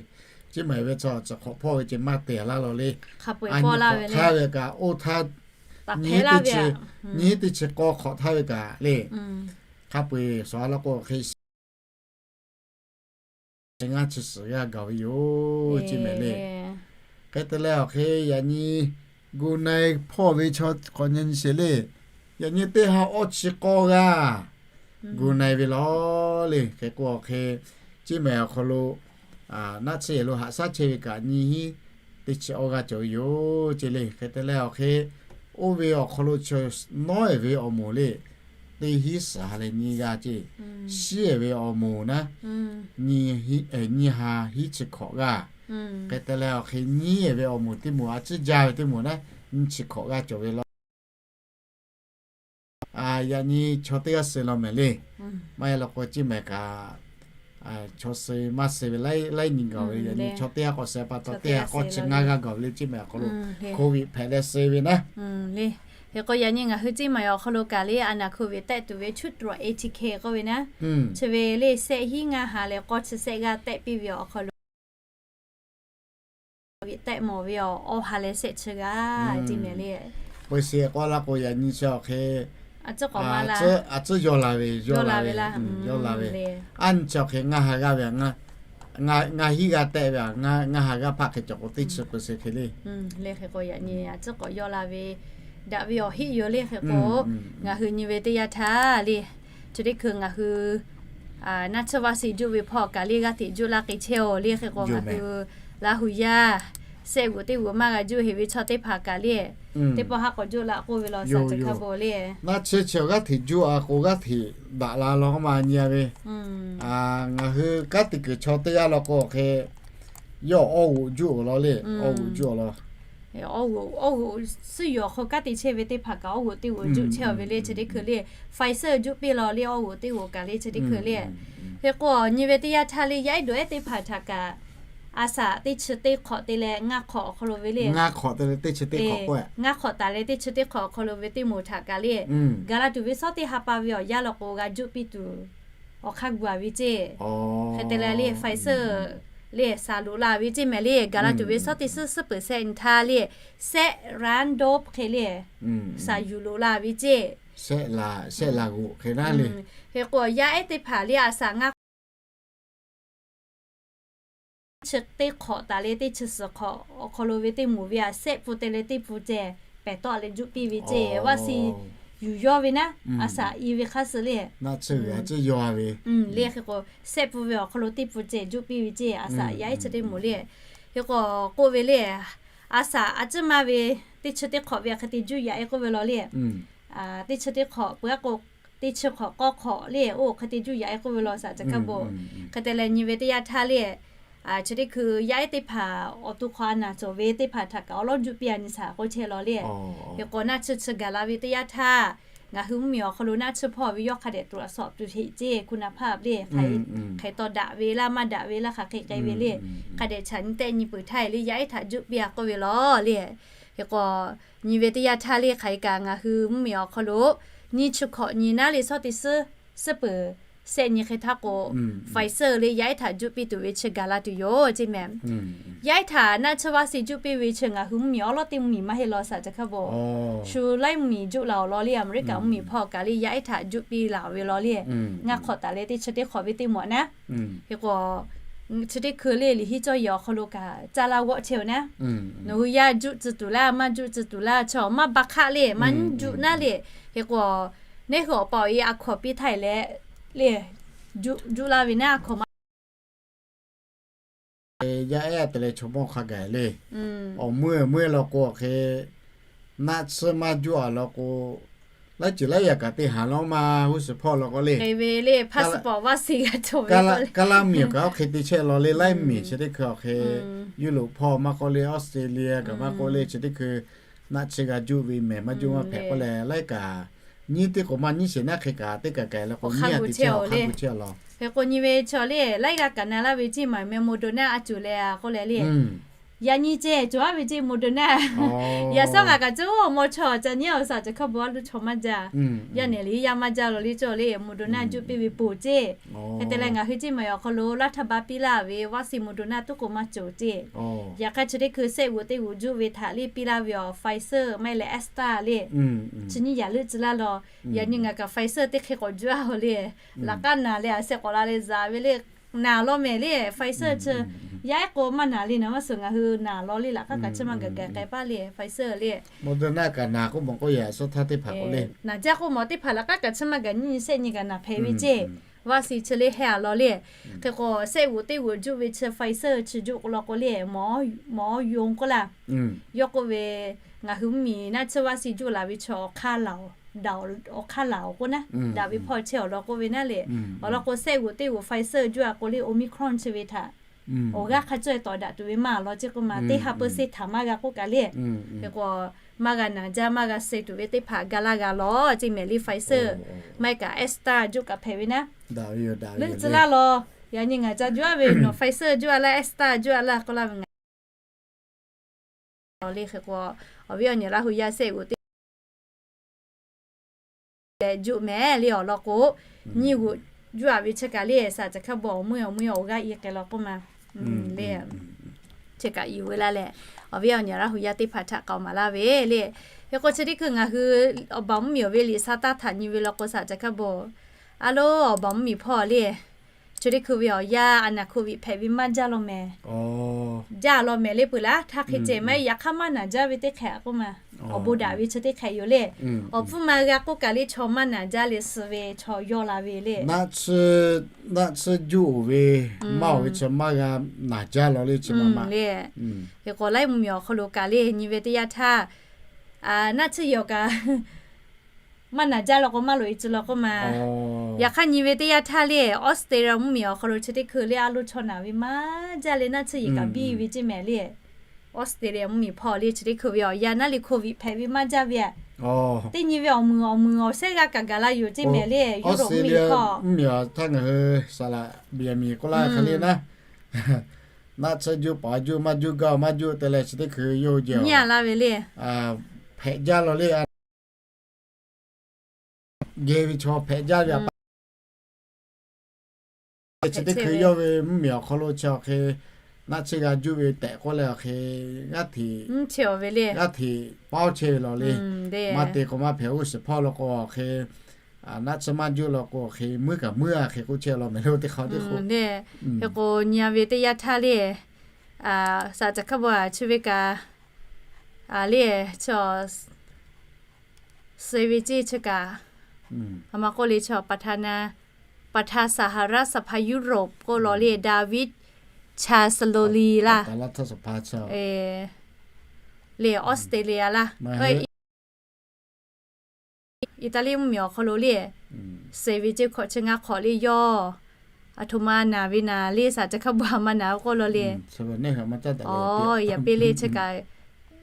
ceˇ mehˍ ve chi chi hk'awꞈ hpawˇ ve ceh maˇ te laˇ lawˬ le. A nyi hk'awꞈ htaˇ ve kaꞈ oˇ htaˇ nyiˇ teˇ chi k'awˇ hk'awꞈ htaˇ ve kaꞈ le, hk'a peu-eˬ shawˍ laˇ k'o hk'e ngaˇ chi suhˍ g'aˇ gaˬ ve yoˬ, ceˇ mehˍ le. Hk'e te leh awˬ hk'e yaꞈ nyi gu na-e hpawˇ ve chaw k'awꞈ nyi nyi sheˍ le. Yaꞈ nyi teˇ ha awˇ chi k'awˇ g'aˇ gu na-e ve lawˬ le. Hk'e k'o awˬ hk'e ceˇ mehˍ awˬ hk'aw lo naˆ tsuhˇ yehˬ lo haꞈ shaˉ chehˇ ve kaꞈ nyiˇ hinˉ teˇ chi awˇ g'aˇ cawˬ ve yoˬ, ceˇ le. Hk'e te leh awˬ hk'e oˇ ve awˬ hk'aw lo chaw nawˉ-e ve awˬ moˍ le, teˇ hinˉ suhˍ ha leh nyiˇ g'aˇ ceˇ. Shiˉ-e ve awˬ moˍ naˉ nyiˇ ha hinˉ chi hkawꞈ g'aˇ. Hk'e te leh awˬ hk'e nyiˉ-e ve awˬ moˍ teˇ moˍ, a ciˉ jaˇ ve teˇ moˍ naˉ nyiˇ chi hkawꞈ g'aˇ cawˬ ve lawˬ. Yaꞈ nyi chaw teˇ g'aˇ suh lawˬ mehˍ le. Maˇ heˆ law k'o ceˇ mehˍ kaꞈ chaw suh maˇ suh ve laiˉ nyi gaˬ ve le. Yaꞈ nyi chaw teˇ g'aˇ k'awꞈ suh pa taw teˇ ha k'awˇ chi ngaˇ g'aˇ gaˬ ve le, ceˇ mehˍ awˬ hk'aw lo โควิด hpehꞈ leh suh ve naˉ le. Hk'e k'o yaꞈ nyi ngaˬ hui ceˇ mehˍ awˬ hk'aw lo kaꞈ le a naˬ hk'oˆ ve tehˆ tuˬ ve ชุดตรวจ ATK k'oˆ ve naˉ, chi ve le shehˆ hinˉ ngaˇ ha leh k'awˇ chi shehˆ g'aˇ tehˆ piˇ ve awˬ hk'aw lo tehˆ mawˬ ve awˬ awˇ ha leh shehˆ chi g'aˇ ceˇ mehˍ le. Peu sheˍ k'awˇ laˇ k'o yaꞈ nyi chi awˬ hk'e a ciˉ yaw la ve, yaw la ve, yaw la ve. A nyi chi awˬ hk'e ngaˇ ha g'aˇ ve, ngaˇ hinˉ g'aˇ tehˆ ve, ngaˇ ha g'aˇ hpaˆ hk'e cawˬ k'o teˇ chi peu sheˍ hk'e le. Le hk'e k'o yaꞈ nyi a ciˉ k'awꞈ yaw la ve daꞈ ve awˬ heˆ yoˬ le. Hk'e k'o ngaˬ hui nyi ve teˇ yanˇ htaˇ le Chi teˇ hkui ngaˬ hui naˆ tsuhˇ vaˆ si juˆ ve hpawˇ kaꞈ le g'aˇ hteꞈ juˆ laˇ k'ai chehˇ-oˬ le. Hk'e k'o ngaˬ hui Laˇ huˍ yaˇ sehˆ g'uꞈ teˇ g'uꞈ maˇ g'a juˆ heꞈ ve chaw teˇ hpaˍ kaꞈ le, teˇ pawˆ haˉ k'awꞈ juˆ laˇ k'oˆ ve law saˍ ca hkaˇ bon le. Naˆ tsuhˇ chi g'aˇ hteꞈ juˆ-a k'o g'aˇ hteꞈ daꞈ la law k'o ma nyi-a ve. Ngaˬ hui kanˉ te kuiˬ chaw teˇ g'aˇ law k'o hk'e, yawˇ awˇ g'uꞈ juˆ-oˬ law le, awˇ g'uꞈ juˆ-oˬ law. Awˇ g'uꞈ suhˉ yoˬ awˬ hk'aw kanˉ te chehˇ ve teˇ hpaˍ kaꞈ awˇ g'uꞈ teˇ g'uꞈ juˆ chehˇ-oˬ ve le. Chi teˇ hkui le Pfizer juˆ piˇ law le, awˇ g'uꞈ teˇ g'uꞈ kaꞈ le chi teˇ hkui le. Hk'e k'o nyi ve teˇ yanˇ htaˇ le yaˇ ehˉ dawˬ ehˉ teˇ hpaˍ htaꞈ kaꞈ a saˍ teˇ chi teˇ hk'awꞈ te leh ngaˇ hk'awꞈ awˬ hk'aw lo ve le, ngaˇ hk'awꞈ taˍ leh teˇ chi teˇ hk'awꞈ awˬ hk'aw lo ve teˇ moˍ htaꞈ kaꞈ le, gaˬ la tuˬ ve suhˉ teˇ ha pa ve awˬ yanˇ law k'o g'a juˆ piˇ tuˬ awˬ hk'aˇ gu-a ve ceˇ. Hk'e te leh le Pfizer le saˍ loꞈ la ve ceˇ mehˍ le. Gaˬ la tuˬ ve suhˉ teˇ suhˉ suhˉ peuˬ sehˆ nyi htaˇ le, sehˆ round dose hk'e le saˍ yuˬ loꞈ la ve ceˇ. Hk'e k'o yaˇ ehˉ teˇ hpaˍ le a saˍ ngaˇ chi teˇ hk'awꞈ taˍ leh teˇ chi suhˍ hk'awꞈ awˬ hk'aw lo ve teˇ moˍ ve a sehˆ pun te leh teˇ pun ceh pehˬ tawˆ leh juˆ piˇ ve ceˇ. Vaˆ si yuˬ yawˇ ve naˉ a saˍ i ve hk'aˇ suh le, le hk'e k'o sehˆ pun ve awˬ hk'aw lo teˇ pun ceh juˆ piˇ ve ceˇ. A saˍ yaˇ ehˉ chi teˇ moˍ le. Hk'e k'o k'oˆ ve le, a saˍ a ciˉ maˇ ve teˇ chi teˇ hk'awꞈ ve hk'e te juˆ yaꞈ e k'oˆ ve law le. Teˇ chi teˇ hk'awꞈ peuˬ-a k'o, teˇ chi hk'awꞈ k'awˇ hk'awꞈ le oˇ hk'e te juˆ yaꞈ e k'oˆ ve law saˍ ca hkaˇ bon. Hk'e te leh nyi ve teˇ yanˇ htaˇ le, chi teˇ hkui yaˇ ehˉ teˇ hpaˍ awˬ to hk'aw a naˍ cawˬ ve teˇ hpaˍ htaꞈ kaꞈ awˉ lawˉ juˆ piˇ-a nyi saˍ k'oˆ chehˇ law le. Hk'e k'o naˆ tsuhˇ chi gaˬ la ve teˇ yanˇ htaˇ, ngaˬ hui mvuhˇmiˬ awˬ hk'aw lo naˆ tsuhˇ hpawˇ ve yawˇ hk'a dehꞈ tuꞈ a sawꞈ tuˬ heˆ ceˇ. Hku na hpaˇ le hk'aˬ hk'e taw daꞈ ve laˇ maˇ daꞈ ve laˇ hk'aˬ hk'e k'ai ve le. Hk'a dehꞈ chaꞈ nyi tehˆ nyi peuˬ htaˇ e le yaˇ ehˉ htaꞈ juˆ piˇ-a k'oˆ ve law le. Hk'e k'o nyi ve teˇ yanˇ htaˇ le hk'aˬ hk'e kaꞈ ngaˬ hui mvuhˇmiˬ awˬ hk'aw lo nyiˇ chi hkawꞈ nyi naˉ le suhˉ teˇ suhˉ suhˉ peuˬ sehˆ nyi hk'e htaˇ k'o, Pfizer le yaˇ ehˉ htaꞈ juˆ piˇ tuˬ ve chi gaˬ la tuˬ yoˬ ceˇ mehˍ. Yaˇ ehˉ htaꞈ naˆ tsuhˇ vaˆ si juˆ piˇ ve chi ngaˬ hui mvuhˇmiˬ awˉ lawˉ teˇ mvuhˇmiˬ maˇ heˆ law saˍ ca hkaˇ bon. Shu laiˉ mvuhˇmiˬ juˆ la awˬ law le, Aˍmeˍriˆkaˍ mvuhˇmiˬ hpawˇ kaꞈ le yaˇ ehˉ htaꞈ juˆ piˇ laˬ ve law le. Ngaˇ hk'awꞈ taˍ leh teˇ chi teˇ hk'awꞈ ve teˇ moˍ naˉ. Hk'e k'o chi teˇ hkui le liꞈ henˇ cawˇ yehˬ awˬ hk'aw lo kaꞈ caˇ laˇ g'awˆ chehˇ-oˬ naˉ. Nawˬ hui yaˇ juˆ tcuh tuˬ laˇ maˇ juˆ tcuh tuˬ laˇ chaw maˇ ba hk'aˆ le maˇ nyiˉ juˆ naˉ le. Hk'e k'o neˉ hui awˬ pa awˬ e a hkaw-anˬ piˇ htaˇ e leh le juˆ laˇ ve naˉ a hkaw ma Yaˇ ehˉ te leh chaw mawˇ hk'a gaˬ le. Awˬ meuˇ awˬ meuˇ law k'o hk'e, naˆ tsuhˇ maˇ juˆ-a law k'o, laiˉ ceuˬ laiˉ yaꞈ kaꞈ te haˍ law ma g'uˇ suhˍ hpawˇ law k'o le. Kaˇ laˇ miˬ kaꞈ oˇ hk'e te chehˇ law le, laiˉ miˬ chi teˇ hkui awˬ hk'e, Yuˇloꞈ hpawˇ maˇ k'oˆ le, Australia kaꞈ maˇ k'oˆ le, chi teˇ hkui naˆ tsuhˇ g'a juˆ ve mehˍ maˇ juˆ maˇ hpehꞈ k'oˆ leh, laiˉ kaꞈ nyiˇ teˇ k'oˍ maˇ nyiˇ shehˍ naˉ hk'e kaꞈ teˇ kaꞈ kaꞈ le k'o nyiˇ a te chehˇ awˬ hk'a gu chehˇ law. Hk'e k'o nyi ve chaw le, laiˉ g'aˇ kaꞈ na laˇ ve ceˇ maˬ meh Moderna a cuˬ leh a k'oˆ leh le. Yaꞈ nyi ceˇ cawˬ-a ve ceˇ Moderna. Yaꞈ shawˉ ngaˬ kaꞈ cawˬ maw chaw ca nyi awˬ saˍ ca hk'a bon a lo chaw maˇ jaˇ. Yaˇ nehˬ le yaˇ maˇ jaˇ law le cawˬ le Moderna juˆ piˇ ve poˬ ceˇ. Hk'e te leh ngaˬ hui ceˇ maˬ awˬ hk'aw lo laˇ htaˇ ba piˇ laˇ ve vaˆ si Moderna tuˉ k'o maˇ cawˬ ceˇ. Yaꞈ hk'aˇ chi teˇ hkui sehˆ g'uꞈ teˇ g'uꞈ juˆ ve htaꞈ le piˇ laˇ ve awˬ Pfizer maˇ heˆ leh Astra le. Chi nyiˇ yaꞈ leuˆ tcuh laˇ law. Yaꞈ nyi ngaˬ kaꞈ Pfizer teˇ hk'e k'awꞈ juˆ-a haw le. Laꞈ k'aˉ naˬ leh a sheh k'awꞈ la leh zaꞈ ve le. Naˬ law mehˍ le Pfizer chi. Yaˇ ehˉ k'o maˇ naˬ le naˬ maˇ suhˍ ngaˬ hui naˬ law le laꞈ k'aˉ kaꞈ chi maˇ gaˬ gaˬ k'ai paˇ le Pfizer le. Moderna kaꞈ naˬ k'oˆ mawˬ k'oˆ yaꞈ shawˉ htaˇ teˇ hpaˍ k'o le. Naˬ jaˇ k'oˆ mawˬ teˇ hpaˍ laꞈ k'aˉ kaꞈ chi maˇ gaˬ nyiˇ nyi sehˆ nyi kaꞈ naˬ hpehꞈ ve ceˇ. Vaˆ si chi le heh a law le. Hk'e k'o sehˆ g'uꞈ teˇ g'uꞈ juˆ ve chi Pfizer chi juˆ k'o law k'o le, mawˬ yonˍ k'oˆ laˇ. Yawˇ k'oˆ ve, ngaˬ hui mvuhˇmiˬ naˆ tsuhˇ vaˆ si juˆ laˬ ve chi awˬ hk'aˇ laˬ awˬ k'oˆ naˉ, daꞈ ve hpawˇ chehˇ awˬ lawn k'oˆ ve naˉ le. Awˬ lawn k'o sehˆ g'uꞈ teˇ g'uꞈ Pfizer juˆ-a k'o le Omicron chi ve htaꞈ awˬ g'aˇ hk'a cawˇ-e tawˍ daꞈ tuˬ ve maˇ law ceˇ k'oˆ ma teˇ ha peuˇ seˇ htaꞈ maˇ g'a k'oˆ kaꞈ le. Hk'e k'o maˇ g'a naˬ jaˇ maˇ g'a suh tuˬ ve teˇ hpaˍ ga laˇ g'a law ceˇ mehˍ le Pfizer. Maˇ heˆ kaꞈ Astra juˆ kaꞈ hpehꞈ ve naˉ. Leuˆ tcuh laˇ law. Yaꞈ nyi ngaˬ ca juˆ-a ve nawˬ Pfizer juˆ-a laˇ Astra juˆ-a laˇ k'oˆ laˇ ve ngaˬ le hk'e k'o, awˬ viˉ awˬ nyi Laˇ hu yaˇ sehˆ g'uꞈ teˇ leh juˆ mehˍ le awˬ lawn k'o, nyiˇ g'uꞈ juˆ-a ve chi kaꞈ le saˍ ca hkaˇ bon awˬ meuˇ awˬ meuˇ awˬ g'aˇ i k'ai law k'oˆ ma le. Chi kaꞈ yuˬ ve laˇ leh, awˬ viˉ awˬ nyi Laˇ hu yaˇ teˇ hpaˍ htaꞈ k'aoˍ maˍ laˇ ve le. Hk'e k'o chi teˇ hkui ngaˬ hui awˬ baˬ mvuhˇmiˬ awˬ ve liꞈ sa taˇ htaꞈ nyi ve law k'o saˍ ca hkaˇ bon, a lo awˬ baˬ mvuhˇmiˬ hpawˇ le, chi teˇ hkui ve awˬ yanˇ a naˬ hk'oˆ viꞈ hpehꞈ ve maˇ jaˇ law mehˍ. Jaˇ law mehˍ le peuˬ laˇ htaˇ hk'e ceh maˇ heˆ yaꞈ hk'aˇ maˇ naˬ jaˇ ve teˇ hk'e k'oˆ ma Awˬ bon daꞈ ve chi teˇ hk'e yoˬ le. Awˬ hpfuhˇ ma g'a k'oˆ kaꞈ le, chaw maˇ naˍ jaˇ leh suh ve chaw yawˇ la ve le. Naˆ tsuhˇ juˇ oˬ ve, maˇ oˬ ve chi maˇ g'a naˍ jaˇ law le chi ma ma le. Hk'e k'o laiˉ mvuhˇmiˬ awˬ hk'aw lo kaꞈ le nyi ve teˇ yanˇ htaˇ, naˆ tsuhˇ yawˬ kaꞈ maˇ naˍ jaˇ law k'o maˇ loꞈ e tcuh law k'oˆ ma. Yaꞈ hk'aˇ nyi ve teˇ yanˇ htaˇ le, Australia mvuhˇmiˬ awˬ hk'aw lo chi teˇ hkui le a loˇ chaw naˍ ve maˇ jaˇ leh naˆ tsuhˇ yehˬ kaꞈ biˇ ve ceˇ mehˍ le. Australia mvuhˇmiˬ hpawˇ le chi teˇ hkui ve awˬ yanˇ naˉ le โควิด hpehꞈ ve maˇ jaˇ ve a. Teˇ nyi ve awˬ meuˍ awˬ meuˍ awˬ shehˉ g'aˇ kaꞈ gaˬ la yoˬ ceˇ mehˍ le. Australia mvuhˇmiˬ awˬ htaˇ ngaˬ hui saˍ laꞈ biˍ miˬ k'oˆ laˇ hk'e le naˉ, naˆ tsuhˇ juˇ paˍ juˇ maˇ juˇ gaˇ maˇ juˇ te leh chi teˇ hkui yawˇ hui jehˬ nyi a la ve le. Hpehꞈ jaˇ law le. Geh ve chaw hpehꞈ jaˇ ve a pa. Chi teˇ hkui yawˇ ve mvuhˇmiˬ awˬ hk'aw lo chi awˬ hk'e naˆ tsuhˇ g'a juˇ ve tehꞈ k'oˆ leh awˬ hk'e g'aˇ hteꞈ, g'aˇ hteꞈ paoˇ chehˇ ve law le. Maˇ te k'o maˇ hpehꞈ g'uˇ suhˍ hpawˇ law k'o awˬ hk'e, naˆ tsuhˇ maˇ juˇ law k'o awˬ hk'e muiˉ kaꞈ muiˉ a hk'e k'oˆ chehˇ law mehˍ le teˇ hk'aw teˇ hk'o. Hk'e k'o nyi a ve teˇ yanˇ htaˇ le, saˍ caˬ hkaˇ bon a chi ve kaꞈ le, chi suh ve ceˇ chi kaꞈ, a ma k'oˆ le chi ประธานา ประธานสหราชสภายุโรป k'oˆ law le David Cicilline laˇ, le Australia laˇ, Italy mvuhˇmiˬ awˬ hk'aw lo le, suh ve ceˇ hkawꞈ chi ngaˇ hk'awꞈ le yawˇ a htoꞈ ma naˍ ve naˍ le saˍ caˬ hkaˇ bon a ma naˍ k'oˆ law le. Yaꞈ piˇ le chi kaꞈ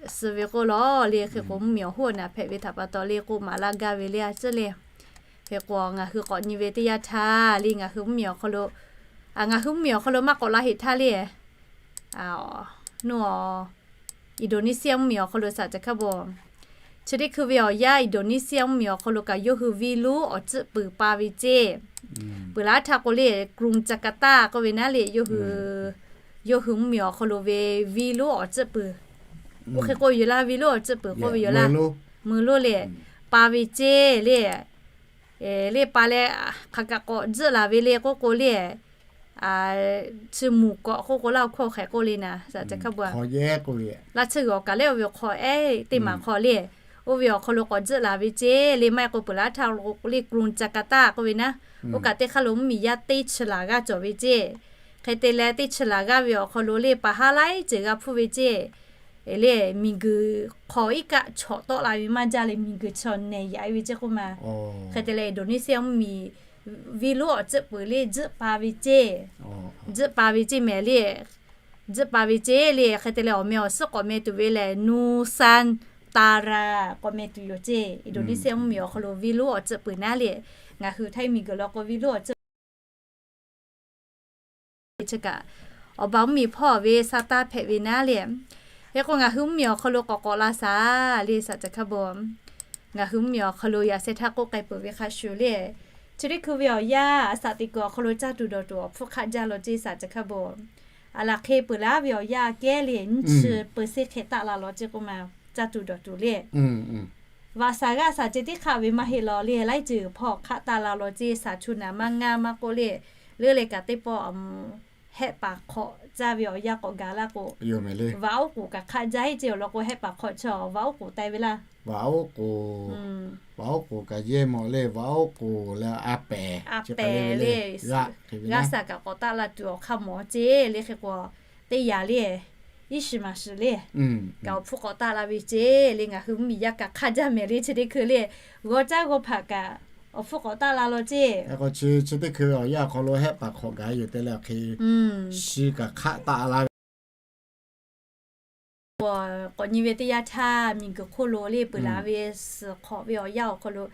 suh ve k'oˆ law le. Hk'e k'o mvuhˇmiˬ awˬ hoˉ awˬ naˍ hpehꞈ ve htaꞈ pa taw le k'oˆ maˍ laˇ gaˇ ve le a ciˉ le. Hk'e k'o ngaˬ hui k'awꞈ nyi ve teˇ yanˇ htaˇ le ngaˬ hui mvuhˇmiˬ awˬ hk'aw lo, ngaˬ hui mvuhˇmiˬ awˬ hk'aw lo maˇ k'awꞈ la heꞈ htaˇ le, nawˬ Indonesia mvuhˇmiˬ awˬ hk'aw lo saˍ caˬ hkaˇ bon, chi teˇ hkui ve awˬ yanˇ Indonesia mvuhˇmiˬ awˬ hk'aw lo kaꞈ yawˇ hui venˇ lonˉ awˬ tcuhˆ puiˍ pa ve ceˇ. Peuˬ laˇ htaˇ k'o le กรุงจาการ์ตา k'oˆ ve naˉ le, yawˇ hui mvuhˇmiˬ awˬ hk'aw lo ve venˇ lonˉ awˬ tcuhˆ puiˍ, oˇ hk'e k'o yoˬ laˇ, venˇ lonˉ awˬ tcuhˆ puiˍ k'oˆ ve yoˬ laˇ, meuˇ lonˉ le, pa ve ceˇ le. Le pa leh hk'aˬ kaꞈ k'awꞈ tzuhˆ laˬ ve le k'oˆ k'o le, chi muˬ kawꞈ k'oˆ k'o laˇ awˬ hkawˇ hk'e k'oˆ le naˍ saˍ caˬ hk'a bu a. Laˇ tsuhˇ g'awˬ kaꞈ lehˉ oˇ ve hk'aw ehˉ teˇ maˬ hk'aw le, oˇ ve awˬ hk'aw lo k'awꞈ tzuhˆ laˬ ve ceˇ le. Maˇ heˆ k'o peuˬ laˇ htaˇ lo le กรุงจาการ์ตา k'oˆ ve naˉ, oˇ kaꞈ teˇ hk'aˇ lo mvuhˇmiˬ yaˇ teˇ chi laˬ g'aˇ cawˬ ve ceˇ. Hk'e te leh teˇ chi laˬ g'aˇ ve awˬ hk'aw lo le pa haˉ laiˉ ceuˬ g'a hpfuhˇ ve ceˇ. Le miˬguiˬ hk'aw iˉ kaˆ chawꞈ tawˆ la ve maˇ jaˇ leh miˬguiˬ chi awˬ nehˬ yaꞈ e ve ceˇ k'oˆ ma. Hk'e te leh Indonesia mvuhˇmiˬ venˇ lonˉ awˬ tcuhˆ puiˍ le tzuhˆ pa ve ceˇ. Tzuhˆ pa ve ceˇ mehˍ le. Tzuhˆ pa ve ceˇ le. Hk'e te leh awˬ meh awˬ suhˉ k'awꞈ meh tuˬ ve lehˬ Nusantara k'awꞈ meh tuˬ yoˬ ceˇ. Indonesia mvuhˇmiˬ awˬ hk'aw lo venˇ lonˉ awˬ tcuhˆ puiˍ naˉ le, ngaˬ hui Htaiˇ miˬguiˬ law k'o venˇ lonˉ awˬ tcuhˆ chi kaꞈ awˬ ba mvuhˇmiˬ hpawˇ ve sa taˇ hpehꞈ ve naˉ le. Hk'e k'o ngaˬ hui mvuhˇmiˬ awˬ hk'aw lo k'awꞈ k'awꞈ la shaˍ le saˍ caˬ hkaˇ bon. Ngaˬ hui mvuhˇmiˬ awˬ hk'aw lo yaꞈ sheh htaˇ k'oˆ k'ai peuˬ ve hk'a shuˍ le, chi teˇ hkui ve awˬ yanˇ a shaꞈ teꞈ kuiˬ awˬ hk'aw lo caˇ tuˬ dawˬ tuˬ awˬ hpfuhˇ hk'aˆ jaˇ law ceˇ saˍ caˬ hkaˇ bon. A laˬ hk'e peuˬ laˇ ve awˬ yanˇ a kehˉ le nyiˇ chi peuˬ seˇ hk'e taˆ la law ceˇ k'oˆ ma, caˇ tuˬ dawˬ tuˬ le. Vaꞈ shaˍ g'aˇ shaˍ ceh tiˉ hk'aˆ ve maˇ heˆ law le, laiˉ ceuˬ hpawˇ hk'aˆ taˆ la law ceˇ. Shaˍ chu naˍ maˇ ngaˇ maˇ k'oˆ le, leuˉ leh kaꞈ teˇ pawˆ hehˆ paˍ hk'awꞈ caˇ ve awˬ yanˇ k'awꞈ gaˬ laˇ k'o, vaꞈ oˉ k'oˍ kaꞈ hk'aˆ jaˇ heˆ ceˇ awˬ lawn k'o, hehˆ paˍ hk'awꞈ chi vaꞈ oˉ k'oˍ taiˍ ve laˇ. Vaꞈ oˉ k'oˍ, vaꞈ oˉ k'oˍ kaꞈ yehˇ mawˬ le, vaꞈ oˉ k'oˍ leh a pehˍ, a pehˍ le, g'aˇ shaˍ kaꞈ k'awꞈ taˆ la tuˬ awˬ hk'aˇ mawˬ ceˇ le. Hk'e k'o teˇ yanˇ le, iˉ shiˍ maˍ shiˍ le, kaꞈ awˬ hpfuhˇ k'awꞈ taˆ la ve ceˇ le. Ngaˬ hui mvuhˇmiˬ yaˇ kaꞈ hk'aˆ jaˇ mehˍ le, chi teˇ hkui le, g'aw caˇ g'aw hpaꞈ kaꞈ awˬ hpfuhˇ k'awꞈ taˆ la law ceˇ. Chi teˇ hkui awˬ yanˇ awˬ hk'aw lo hehˆ paˍ hk'awꞈ gaˬ yoˬ te leh awˬ hk'e, shi kaꞈ hk'aˆ taˆ la ve k'awꞈ nyi ve teˇ yanˇ htaˇ miˬguiˬ hk'oˆ lo le peuˬ laˬ ve suhˍ hk'awꞈ ve awˬ yanˇ awˬ hk'aw lo,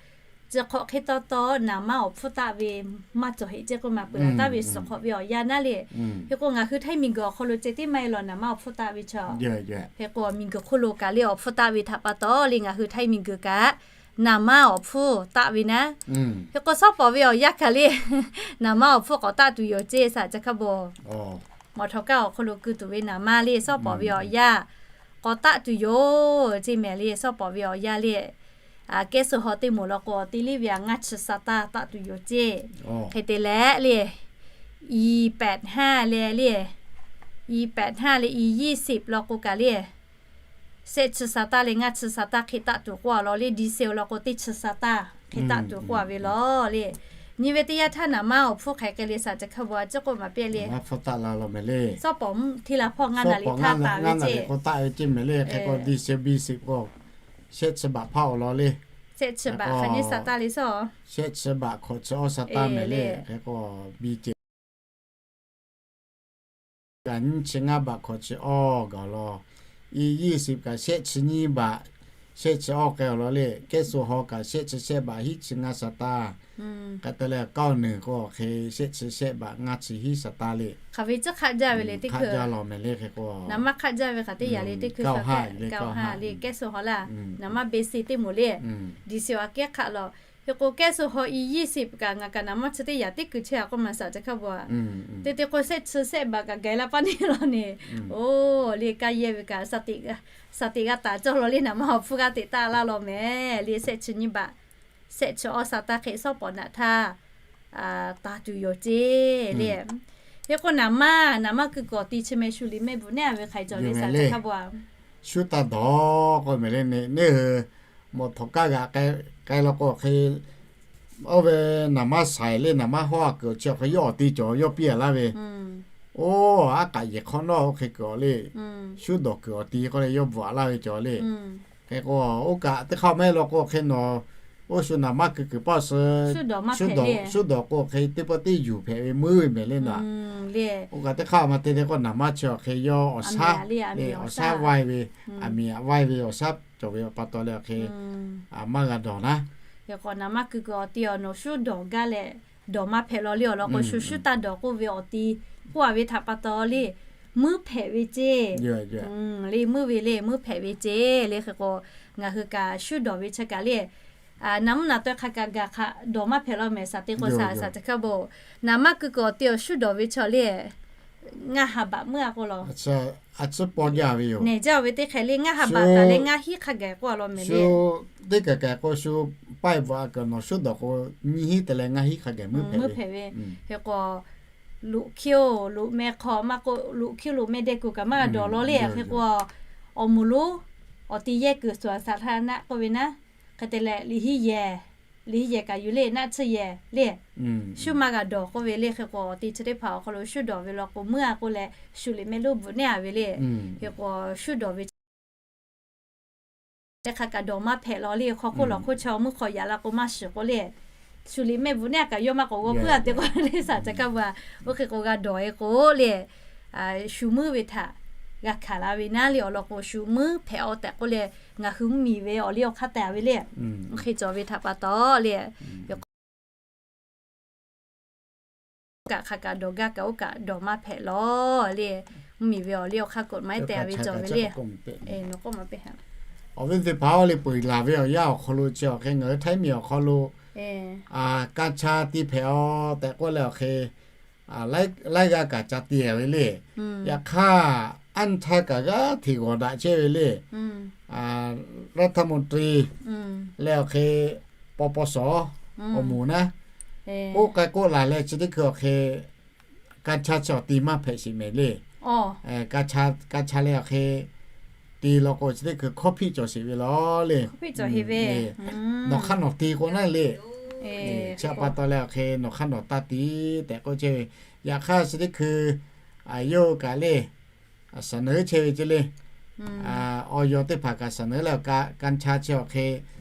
chi hk'awꞈ hk'e taw taw naˍ manˇ awˬ hpfuhˇ taˆ ve maˇ cawˬ heˆ ceˇ k'oˆ ma. Peuˬ laˬ taˍ ve suhˍ hk'awꞈ ve awˬ yanˇ naˉ le, hk'e k'o ngaˬ hui Htaiˇ miˬguiˬ awˬ hk'aw lo ceh tiˉ maˇ heˆ law naˍ manˇ awˬ hpfuhˇ taˆ ve chaw. Hk'e k'o miˬguiˬ hk'oˆ lo kaꞈ le awˬ hpfuhˇ taˆ ve htaꞈ pa taw le ngaˬ hui Htaiˇ miˬguiˬ kaꞈ naˍ manˇ awˬ hpfuhˇ taˆ ve naˉ. Hk'e k'o shawˉ pawˍ ve awˬ yanˇ kaꞈ le naˍ manˇ awˬ hpfuhˇ k'awꞈ taˆ tuˬ yoˬ ceˇ saˍ caˬ hkaˇ bon. Mawˬ htawꞈ kaˇ awˬ hk'aw lo keu tuˬ ve naˍ manˇ le shawˉ pawˍ ve awˬ yanˇ k'awꞈ taˆ tuˬ yoˬ ceˇ mehˍ le. Shawˉ pawˍ ve awˬ yanˇ le, kehˉ suh haw teˇ moˍ law k'o teˇ liˇ ve a ngaˇ chi sa taˇ taˆ tuˬ yoˬ ceˇ. Hk'e te leh le, i pehꞈ haˇ leh le, i pehꞈ haˇ leh i ยี่สิบ law k'o kaꞈ le, Shehˆ chi sa taˇ le ngaˇ chi sa taˇ hk'e taˆ tuˬ k'oˆ a law le, ดีเซล law k'o teˇ chi sa taˇ hk'e taˆ tuˬ k'oˆ a ve law le. Nyi ve teˇ yanˇ htaˇ naˍ manˇ awˬ hpfuhˇ hk'aˬ hk'e le shaˍ ca hkaˇ bvuhꞈ a ciˉ k'oˆ maˍ piˇ le. Shawˉ pawˍ mvuhˇ hteˇ la hpawˇ ngaˇ naˍ riˍ htaˇ taˍ ve ceˇ, k'o taˆ ve ceˇ mehˍ le. Hk'e k'o ดีเซล บีสิบ k'o shehˆ chi baꞈ hpaˇ awˬ law le. Shehˆ chi baꞈ hk'aˬ nyi sa taˇ le shaw. Shehˆ chi baꞈ hkawꞈ chi awˇ sa taˇ mehˍ le. Hk'e k'o บีเจ็ด kaꞈ nyiˇ chi ngaˇ baꞈ hkawꞈ chi awˇ gaˬ law. อียี่สิบ kaꞈ shehˆ chi nyiˇ baꞈ, shehˆ chi awˇ k'ai awˬ law le. Kehˉ suh haw kaꞈ shehˆ chi shehˆ baꞈ hiˉ chi ngaˇ sa taˇ. Hk'e te leh เก้าสิบเอ็ด k'o hk'e shehˆ chi shehˆ baꞈ ngaˇ chi hiˉ sa taˇ le. Hk'aˬ ve tcuhˉ hk'aˆ jaˇ ve le teˇ hkui. Naˍ manˇ hk'aˆ jaˇ ve hk'aˬ teˇ yanˇ le teˇ hkui hk'aˬ hk'e le kehˉ suh haw laˇ. Naˍ manˇ เบสิก teˇ moˍ le. ดีเซล aꞈ kehˉ hk'aˆ law. Hk'e k'o kehˉ suh haw อียี่สิบ kaꞈ ngaˬ kaꞈ naˍ manˇ chi teˇ yanˇ teˇ kuiˬ chehˇ a k'oˆ maˍ shaˍ ca hkaˇ bvuhꞈ a. Teˇ teˇ k'o shehˆ chi shehˆ baꞈ kaꞈ gaˬ la paˇ neˇ law ne. Oˇ le kaˇ yehˇ ve kaꞈ sa teꞈ g'a taˍ cawˇ law le. Naˍ manˇ awˬ hpfuhˇ g'aˇ teꞈ taˍ laˇ law mehˍ le. Shehˆ chi nyiˇ baꞈ, shehˆ chi awˇ sa taˇ hk'e shawˉ pawˍ naꞈ htaˇ taˍ tuˬ yoˬ ceˇ le. Hk'e k'o naˍ manˇ, naˍ manˇ kuiˬ kuiˬ awˬ ti chi mehˍ shu liꞈ mehˆ bvuhꞈ neˉ a ve hk'aˬ hk'e cawˬ le shaˍ ca hkaˇ bvuhꞈ a. Shu taˇ dawˬ k'o mehˍ le, neˇ hui mawˬ htawnˍ kaˇ g'aꞈ k'ai law k'o hk'e, oˇ ve naˍ manˇ shaiˍ le naˍ manˇ hawˉ a kuiˬ chi awˬ hk'e yawˇ awˬ ti cawˬ yawˇ piˇ a laˇ ve. Oˇ aˉ k'aꞈ yehˬ hk'awꞈ nawˉ oˇ hk'e kuiˬ awˬ le. Shu dawˬ kuiˬ awˬ ti k'oˆ leh yawˇ bvuhꞈ a laˇ ve cawˬ le. Hk'e k'o oˇ kaꞈ teˇ hk'aˇ maˇ heˆ law k'o hk'e nawˬ, oˇ shu naˍ manˇ kuiˬ kuiˬ paˇ suh shu dawˬ k'o hk'e teˇ pawˆ teˇ yuˬ hpehꞈ ve meuˇ ve mehˍ le naˍ. Oˇ kaꞈ teˇ hk'aˇ maˇ te le k'o naˍ manˇ chi awˬ hk'e yawˇ awˬ shaˉ, awˬ shaˉ vaiˇ ve, aˬ miˍ aꞈ vaiˇ ve awˬ shaˉ cawˬ ve pa taw leh awˬ hk'e maˇ g'a dawˬ naˉ. Hk'e k'o naˍ manˇ kuiˬ kuiˬ awˬ ti awˬ nawˬ shu dawˬ gaˇ leh dawˬ maˇ hpehꞈ law le awˬ lawn k'o shu shu taˇ dawˬ k'oˆ ve awˬ ti k'oˆ a ve htaꞈ pa taw le, meuˇ hpehꞈ ve ceˇ. Le meuˇ ve le meuˇ hpehꞈ ve ceˇ le. Hk'e k'o ngaˬ hui kaꞈ shu dawˬ ve chi kaꞈ le, naˍ mvuhˇ naˍ taweh hk'a kaꞈ gaˬ hk'a dawˬ maˇ hpehꞈ law mehˍ shaˍ te k'o shaˍ shaˍ ca hkaˇ bvuhꞈ. Naˍ manˇ kuiˬ kuiˬ awˬ ti awˬ shu dawˬ ve chi le ngaˇ ha baꞈ meuˇ a k'o law. Nehˬ jaˇ ve teˇ hk'e le ngaˇ ha baꞈ taˍ leh ngaˇ hiˉ hk'a gaˬ k'oˆ a law mehˍ le. Teˇ kaˬ kaˬ k'o shu paˇ e bvuhꞈ a kuiˬ nawˬ shu dawˬ k'o nyiˇ hiˉ te leh ngaˇ hiˉ hk'a gaˬ meuˇ hpehꞈ ve. Hk'e k'o loꞈ hkiˇ-oˬ loꞈ meh hk'aw maˇ k'o loꞈ hkiˇ loꞈ meh deh kuˬ kaꞈ maˇ g'a dawˬ law le. Hk'e k'o awˬ moˍ lonˉ awˬ ti yehˇ kuiˬ suhˍ a saˍ htaˇ naˆ k'oˆ ve naˉ. Hk'e te leh liꞈ hiˉ yehˬ, liꞈ hiˉ yehˬ kaꞈ yuˬ le naˆ tsuhˇ yehˬ le shu maˇ g'a dawˬ k'oˆ ve le. Hk'e k'o awˬ ti chi teˇ hpaˍ awˬ hk'aw lo shu dawˬ ve law k'o meuˇ a k'oˆ leh shu liꞈ mehˆ lonˉ bvuhꞈ neˉ a ve le. Hk'e k'o shu dawˬ ve chi teˇ hk'a kaꞈ dawˬ maˇ hpehꞈ law le. Hk'aw hk'oˆ lawˬ hk'oˆ chaw mvuhˇ hk'aw yaꞈ la k'o maˇ shiˍ k'oˆ le, shu liꞈ mehˆ bvuhꞈ neˉ a kaꞈ yawˇ maˇ k'awꞈ g'aw puiˉ a te k'o le shaˍ ca hkaˇ bvuhꞈ a. Oˇ hk'e k'o g'a dawˬ e k'o le shu meuˇ ve htaꞈ g'a hkanˍ la ve naˉ le awˬ lawn k'o shu meuˇ hpehꞈ a tehꞈ k'oˆ leh ngaˬ hui mvuhˇmiˬ ve awˬ liˇ awˬ hk'aˇ te a ve le. Hk'e cawˬ ve htaꞈ pa taw le, oˇ kaꞈ hk'a kaꞈ dawˬ gaˇ kaꞈ oˇ kaꞈ dawˬ maˇ hpehꞈ law le. Mvuhˇmiˬ ve awˬ liˇ awˬ hk'aˇ กฎหมาย te a ve cawˬ ve le. Awˬ viˉ teˇ hpaˍ-oˬ, le peuˬ laˬ ve awˬ yanˇ awˬ hk'aw lo chi awˬ hk'e ngaˬ hui Htaiˇ miˬ awˬ hk'aw lo kanˇ cha ti hpehꞈ-aw tehꞈ k'oˆ leh awˬ hk'e laiˉ g'aˇ kaꞈ ca ti a ve le. Yaꞈ hk'aˇ anˇ htaˇ kaꞈ g'aˇ hteꞈ g'awˬ daꞈ chehˇ ve le. Raˇ htaˇ moˍ ti leh awˬ hk'e paw paw shawˍ awˬ moˍ naˉ k'oˆ k'ai k'oˆ laˬ leh chi teˇ hkui awˬ hk'e kanˇ cha chi awˬ ti maˇ hpehꞈ sheˍ mehˍ le. Kanˇ cha leh awˬ hk'e ti law k'o chi teˇ hkui hkawˇ hpiˆ cawˬ sheˍ ve law le. Nawˬ hk'aˇ nawˬ ti k'o naˉ le. Chi pa taw leh awˬ hk'e nawˬ hk'aˇ nawˬ taˇ ti tehꞈ k'oˆ chehˇ ve. Yaꞈ hk'aˇ chi teˇ hkui yawˇ hui kaꞈ le saˍ naˍ chehˇ ve ceˇ le. Awˬ yawˬ teˇ hpaˍ kaꞈ saˍ naˍ leh kanˇ cha chi awˬ hk'e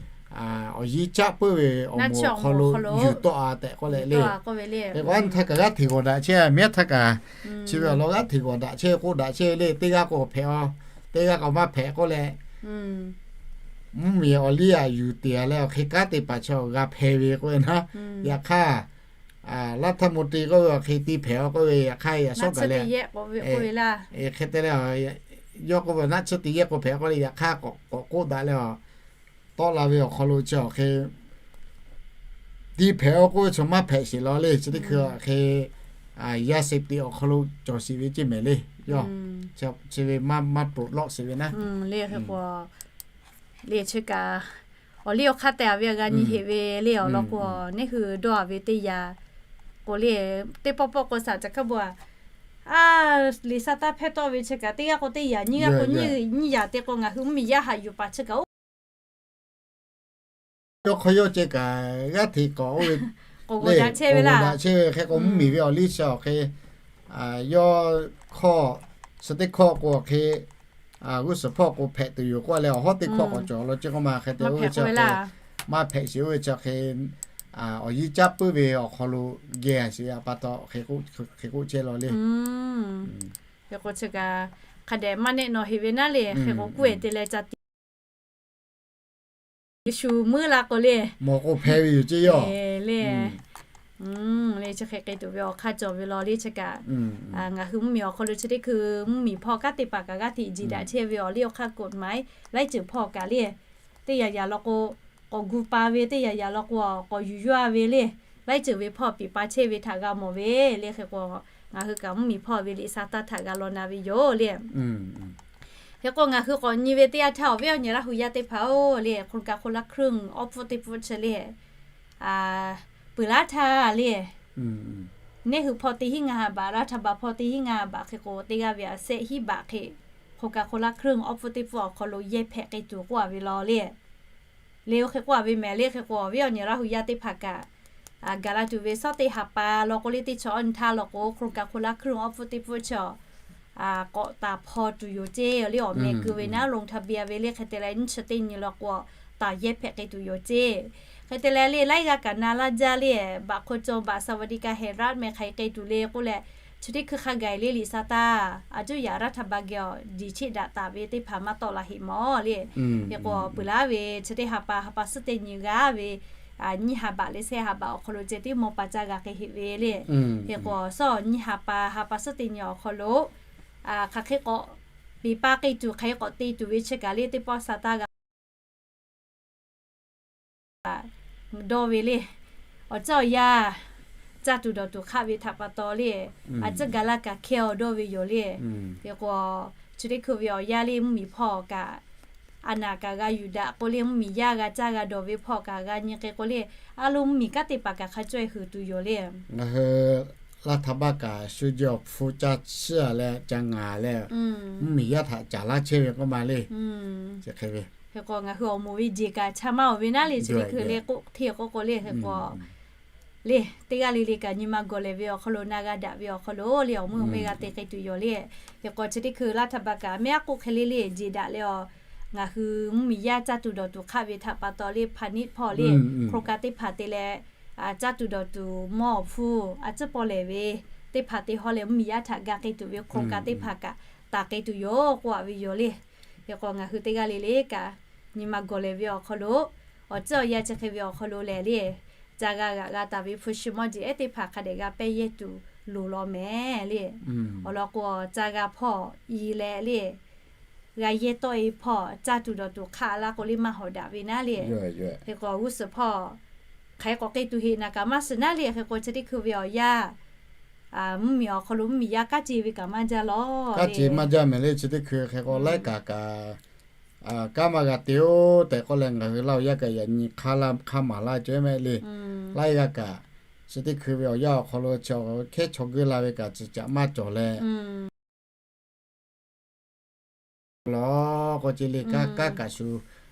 awˬ yiˇ caˆ puiˉ ve awˬ moˍ awˬ hk'aw lo yuˬ tawˆ a tehꞈ k'oˆ leh le. Hk'e k'o anˇ htaˇ kaꞈ g'aˇ hteꞈ g'awˬ daꞈ chehˇ, miˉ htaˇ kaꞈ chi ve awˬ lawn g'aˇ hteꞈ g'awˬ daꞈ chehˇ k'oˆ daꞈ chehˇ ve le. Teˇ g'aˇ k'o hpehꞈ-aw, teˇ g'aˇ k'o maˇ hpehꞈ k'oˆ leh mvuhˇmiˬ awˬ liˇ aꞈ yuˬ te a leh awˬ hk'e kanˉ te paˍ chi awˬ g'a hpehꞈ ve k'oˆ ve naˉ. Yaꞈ hk'aˇ raˇ htaˇ moˍ ti k'oˆ ve awˬ hk'e ti hpehꞈ-aw k'oˆ ve yaꞈ hk'aˇ yaꞈ shawˉ gaˬ leh hk'e te leh yawˇ k'oˆ ve naˆ tsuhˇ teˇ yehˇ k'o hpehꞈ k'oˆ leh yaꞈ hk'aˇ k'awꞈ k'oˆ daꞈ leh tawˆ la ve awˬ hk'aw lo chi awˬ hk'e ti hpehꞈ-aw k'oˆ ve chaw maˇ hpehꞈ sheˍ law le. Chi teˇ hkui awˬ hk'e yaˇ se tiꞈ awˬ hk'aw lo cawˬ sheˍ ve ceˇ mehˍ le. Yawˇ chi ve maˇ maˇ toꞈ lawˆ sheˍ ve naˉ le. Hk'e k'o le chi kaꞈ awˬ liˇ awˬ hk'aˇ te a ve g'a nyi heˍ ve le awˬ lawn k'o neˇ hui dawˇ a ve teˇ yanˇ k'o le teˇ pawˆ pawˆ k'o shaˍ ca hkaˇ bvuhꞈ a A, liꞈ sa taˇ hpehˇ tawˆ ve chi kaꞈ teˇ g'aˇ k'o teˇ yaꞈ, nyiˇ g'aˇ k'o nyiˇ yaꞈ te k'o ngaˬ hui mvuhˇmiˬ yaˇ haꞈ yuˬ paˍ chi kaꞈ oˇ yawˇ hk'aw yawˇ ceh kaꞈ g'aˇ hteꞈ k'awꞈ oˇ ve k'awꞈ g'awˬ daꞈ chehˇ ve laˇ. Hk'e k'o mvuhˇmiˬ ve awˬ liˇ chi awˬ hk'e, yawˇ hk'awˇ, chi teˇ hk'awˇ k'o awˬ hk'e, g'uˇ suhˍ hpawˇ k'o hpehꞈ tuˬ yoˬ k'oˆ leh awˬ hawˉ teˇ hk'awˇ k'awꞈ cawˬ law ceh k'oˆ ma hk'e te oˇ ve chi hk'e, maˇ hpehꞈ sheˍ oˇ ve chi hk'e, awˬ yiˇ caˉ puiˉ ve awˬ hk'aw lo geh sheˍ a pa taw hk'e k'oˆ chehˇ law le. Hk'e k'o chi kaꞈ hk'a dehꞈ maˇ nehˆ nawˬ heˍ ve naˉ le. Hk'e k'o kuˇ eˬ te leh ca tiꞈ Yeˍsuˆ meuˉ la k'o le, mawˬ k'o hpeh ve yoˬ ceˇ yawˇ le. Le chi hk'e k'ai tuˬ ve awˬ hk'aˇ cawˬ ve law le chi kaꞈ, ngaˬ hui mvuhˇmiˬ awˬ hk'aw lo chi teˇ hkui mvuhˇmiˬ hpawˇ kanˉ te paˍ kaꞈ g'aˇ hteꞈ jiˬ daꞈ chehˇ ve awˬ liˇ awˬ hk'aˇ กฎหมาย laiˉ ceuˬ hpawˇ kaꞈ le, teˇ yaꞈ yaꞈ law k'o k'awꞈ gu pa ve, teˇ yaꞈ yaꞈ law k'o k'awꞈ yuˬ yaˇ ve le, laiˉ ceuˬ ve hpawˇ piˍ pa chehˇ ve htaꞈ g'a mawˬ ve le. Hk'e k'o ngaˬ hui kaꞈ mvuhˇmiˬ hpawˇ ve liꞈ sa taˇ htaꞈ g'a law na ve yoˬ le. Hk'e k'o ngaˬ hui k'awꞈ nyi ve teˇ yanˇ htaˇ awˬ viˉ awˬ nyi Laˇ hu yaˇ teˇ hpaˍ-oˬ le, โครงการคนละครึ่ง awˬ hpfuhˇ teˇ hpfuhˇ chi le, peuˬ laˉ htaˇ le, neˇ hui hpawˇ teˇ hinˉ ngaˇ ha baꞈ, รัฐบาล hpawˇ teˇ hinˉ ngaˇ ha baꞈ hk'e k'o teˇ g'aˇ ve a sehˆ hinˉ baꞈ hk'e, โครงการคนละครึ่ง awˬ hpfuhˇ teˇ hpfuhˇ awˬ hk'aw lo yehˇ hpehꞈ k'ai tuˬ k'oˆ a ve law le. Le oˇ hk'e k'oˆ a ve mehˍ le. Hk'e k'o awˬ viˉ awˬ nyi Laˇ hu yaˇ teˇ hpaˍ kaꞈ, gaˬ la tuˬ ve suhˉ teˇ ha pa law k'o le teˇ chaw awˇ nyi htaˇ law k'o โครงการคนละครึ่ง awˬ hpfuhˇ teˇ hpfuhˇ chi k'awꞈ taˍ hpaw tuˬ yoˬ ceˇ le. Awˬ meh keu ve naˉ ลงทะเบียน ve le. Hk'e te leh nyiˇ chi teˇ nyi law k'o taˍ yehˇ hpehꞈ k'ai tuˬ yoˬ ceˇ. Hk'e te leh le laiˉ g'aˇ kaꞈ na laˇ jaˇ le, บัตรคนจน บัตรสวัสดิการแห่งรัฐ meh hk'aˬ hk'e k'ai tuˬ le k'oˆ leh, chi teˇ hkui hk'a gaˬ le liꞈ sa taˇ a cuˇ yaꞈ รัฐบาล geh awˬ diˬ cheˆ daꞈ taˍ ve teˇ hpaˍ maˇ tawˆ la heˆ mawˬ le. Hk'e k'o peuˬ laˉ ve chi teˇ ha pa ha pa suhˉ teˇ nyi g'aˇ ve, nyiˇ ha baꞈ leh sehˆ ha baꞈ awˬ hk'aw lo ceh tiˉ mawˇ pa caˇ g'a hk'e heˆ ve le. Hk'e k'o suhˉ nyiˇ ha pa ha pa suhˉ teˇ nyi awˬ hk'aw lo hk'aˬ hk'e k'awꞈ piˍ pa k'ai tuˬ hk'aˬ hk'e k'awꞈ te tuˬ ve chi kaꞈ le teˇ pawˆ sa taˇ g'a dawˇ ve le. Awˬ ceuˬ awˬ yanˇ caˇ tuˬ dawˬ tuˬ hk'aˆ ve htaꞈ pa taw le, a ceuˬ gaˬ laˇ kaꞈ hkehˇ awˬ dawˇ ve yoˬ le. Hk'e k'o chi teˇ hkui ve awˬ yanˇ le mvuhˇmiˬ hpawˇ kaꞈ a naˍ kaꞈ g'a yuˬ daꞈ k'o le, mvuhˇmiˬ yaˇ g'a caˇ g'a dawˬ ve hpawˇ kaꞈ g'a nyi k'ai k'o le, a lo mvuhˇmiˬ kanˉ te paˍ kaꞈ hk'a caweh huiˍ tuˬ yoˬ le. Ngaˬ hui รัฐบาล kaꞈ shu jehˇ awˬ hpu caˇ chiˇ a leh ca ngaˬ leh, mvuhˇmiˬ yaˇ htaꞈ caˍ laˇ chehˇ ve k'oˆ ma le. Hk'e k'o ngaˬ hui awˬ moˍ ve jeˬ kaꞈ cha maˇ awˬ ve naˉ le, chi teˇ hkui le k'oˆ hteˇ k'oˆ k'o le. Hk'e k'o le teˇ g'aˇ le le kaꞈ nyi ma gawˬ lehˬ ve awˬ hk'aw lo na g'a daꞈ ve awˬ hk'aw lo le awˬ meuˇ awˬ meh g'a te k'ai tuˬ yoˬ le. Hk'e k'o chi teˇ hkui รัฐบาล kaꞈ mehˆ aˉ k'oˆ hk'e le le jeˬ daꞈ leh awˬ, ngaˬ hui mvuhˇmiˬ yaˇ caˇ tuˬ dawˬ tuˬ hk'aˆ ve htaꞈ pa taw le พาณิชย์ hpawˇ le โครงการ teˇ hpaˍ te leh caˇ tuˬ dawˬ tuˬ mawˇ awˬ hpfuhˇ a ciˉ pawˆ lehˬ ve teˇ hpaˍ te hawˉ leh mvuhˇmiˬ yaˇ htaꞈ g'a k'ai tuˬ ve โครงการ teˇ hpaˍ kaꞈ taˍ k'ai tuˬ yoˬ k'oˆ a ve yoˬ le. Hk'e k'o ngaˬ hui teˇ g'aˇ le le kaꞈ nyi ma gawˬ lehˬ ve awˬ hk'aw lo, awˬ ceuˬ awˬ yanˇ chi hk'e ve awˬ hk'aw lo lehˬ le, ca g'a g'aꞈ g'a taˍ ve hpu shi mawˇ jeˬ ehˉ teˇ hpaˍ hk'a dehꞈ g'a pehˇ yehˇ tuˬ loˍ law mehˍ le. Awˬ lawn k'o, ca g'a hpawˇ i leh le, g'a yehˇ tawˆ e hpawˇ caˇ tuˬ dawˬ tuˬ hk'aˆ laˇ k'o le maˇ hawˍ daꞈ ve naˉ le. Hk'e k'o g'uˇ suhˍ hpawˇ hk'aˬ hk'e k'awꞈ k'ai tuˬ heˆ naˍ kaꞈ maˇ shiˍ naˉ le. Hk'e k'o chi teˇ hkui ve awˬ yanˇ, mvuhˇmiˬ awˬ hk'aw lo mvuhˇmiˬ yaˇ kanˉ ce ve kaꞈ maˇ jaˇ lawˬ, kanˉ ce maˇ jaˇ mehˍ le. Chi teˇ hkui hk'e k'o laiˉ kaꞈ kaꞈ kanˉ maˇ g'a te-oˬ tehꞈ k'oˆ leh ngaˬ hui Laˇ huˍ yaˇ kaꞈ yaꞈ nyi hk'aˇ maˍ laˇ cawˬ mehˍ le. Laiˉ g'aˇ kaꞈ chi teˇ hkui ve awˬ yanˇ awˬ hk'aw lo chi hkehˉ chaw geuˆ la ve kaꞈ ciˬ caꞈ maˇ cawˬ leh lawˬ k'o ce le kanˉ kaꞈ shu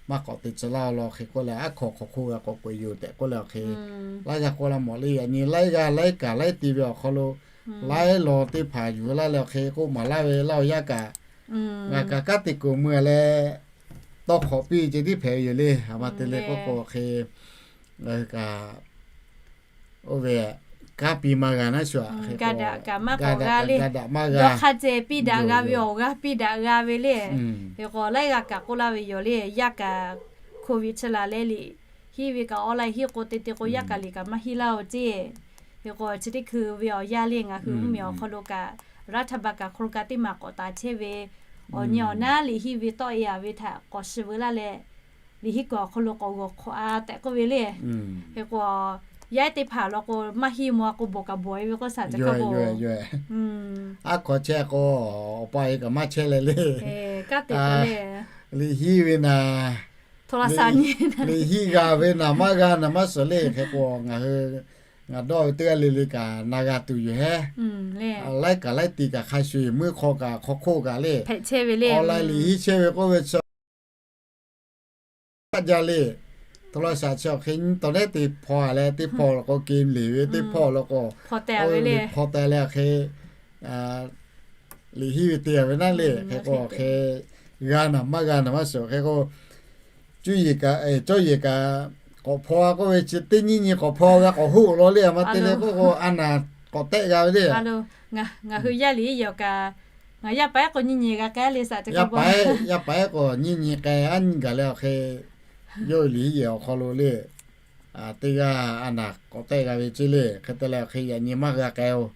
maˇ k'awꞈ te tcuh laˇ law. Hk'e k'oˆ leh aˉ hk'aw hk'aw hk'oˆ g'a k'awꞈ k'oꞈ-e yoˬ tehꞈ k'oˆ leh awˬ hk'e, laiˉ g'aˇ k'oˆ laˇ mawˬ le. Yaꞈ nyi laiˉ g'aˇ laiˉ kaꞈ laiˉ ti ve awˬ hk'aw lo laiˉ law teˇ hpaˍ yuˬ laˇ leh awˬ hk'e k'oˆ maˍ laˇ ve Laˇ huˍ yaˇ kaꞈ ngaˬ kaꞈ kanˉ te kuˬ mui leh tawˇ hk'awꞈ piˇ ce tiˉ hpehꞈ ve yoˬ le. A ma te leh k'oˆ k'o awˬ hk'e, ngaˬ hui kaꞈ oˇ ve kanˉ piˇ maˇ g'a naˉ shu a, ga daꞈ kaꞈ maˇ k'awꞈ g'a le. Dawˇ hk'a ceh piˇ daꞈ g'a ve awˬ g'aˇ piˇ daꞈ g'a ve le. Hk'e k'o laiˉ g'aˇ kaꞈ k'oˆ laˇ ve yoˬ le. Yaˇ kaꞈ โควิด chi laˬ leh liꞈ hiˆ ve kaꞈ online hiˆ k'o te te k'o yaˇ kaꞈ liꞈ kaꞈ maˇ hiˆ laˇ-oˬ ceˇ. Hk'e k'o chi teˇ hkui ve awˬ yanˇ le ngaˬ hui mvuhˇmiˬ awˬ hk'aw lo kaꞈ รัฐบาล kaꞈ โครงการ teˇ maˬ k'awꞈ taˍ chehˇ ve, awˬ nyi awˬ naˉ liꞈ hiˆ ve tawˆ e a ve htaꞈ k'awꞈ shiˍ veu laˇ leh liꞈ hiˆ kuiˬ awˬ hk'aw lo k'awꞈ g'awˬ hk'awꞈ a tehꞈ k'oˆ ve le. Hk'e k'o yaˇ ehˉ teˇ hpaˍ law k'o maˇ hiˆ mawˬ a k'o bawˬ kaꞈ bawˬ e ve k'oˆ shaˍ ca k'oˆ k'o, aˉ hk'aw chehˇ k'o awˬ pa e kaꞈ maˇ chehˇ leh le. Liꞈ hiˆ ve naˍ, liꞈ hiˆ g'a ve naˍ maˇ g'a naˍ maˇ suhˍ le. Hk'e k'o ngaˬ hui Ngaˬ dawˇ ve teˇ g'aˇ le le kaꞈ na g'a tuˬ yoˬ hehˉ. Laiˉ kaꞈ laiˉ ti kaꞈ hk'a shuˍ, muiˬ hk'aw kaꞈ hk'aw hk'oˆ kaꞈ le, awˬ laiˉ liꞈ hiˆ chehˇ ve k'oˆ ve chi jaˇ le. Tawˇ laˇ shaˍ chi awˬ hk'e nyi tawˍ nehˉ te hpaw leh teˇ hpawˇ law k'o, ke liꞈ ve teˇ hpawˇ law k'o, hpaw taˍ leh awˬ hk'e liꞈ hiˆ ve te ve naˉ le. Hk'e k'o awˬ hk'e g'a naˬ maˇ g'a naˬ maˇ shiˍ. Hk'e k'o cuˇ yiˍ kaꞈ cawˇ yehˬ kaꞈ k'awꞈ hpaw k'oˆ ve chi teˇ nyi nyi k'awꞈ hpaw g'a k'awꞈ hoˆ law le. A ma te le k'oˆ k'o a naˬ k'awꞈ tehˆ g'a ve le. Ngaˬ hui yaˇ liꞈ yehˬ kaꞈ, ngaˬ yaˇ paˍ ehˉ k'o nyi nyi g'a k'ai le. Yaˇ paˍ ehˉ k'o nyi nyi k'ai, a nyi gaˬ leh awˬ hk'e yawˇ ve liꞈ hiˆ yehˬ awˬ hk'aw lo le teˇ g'aˇ a naˬ k'awꞈ tehˆ g'a ve ceˇ le. Hk'e te leh awˬ hk'e yaꞈ nyi maˇ g'a k'ai-oˬ.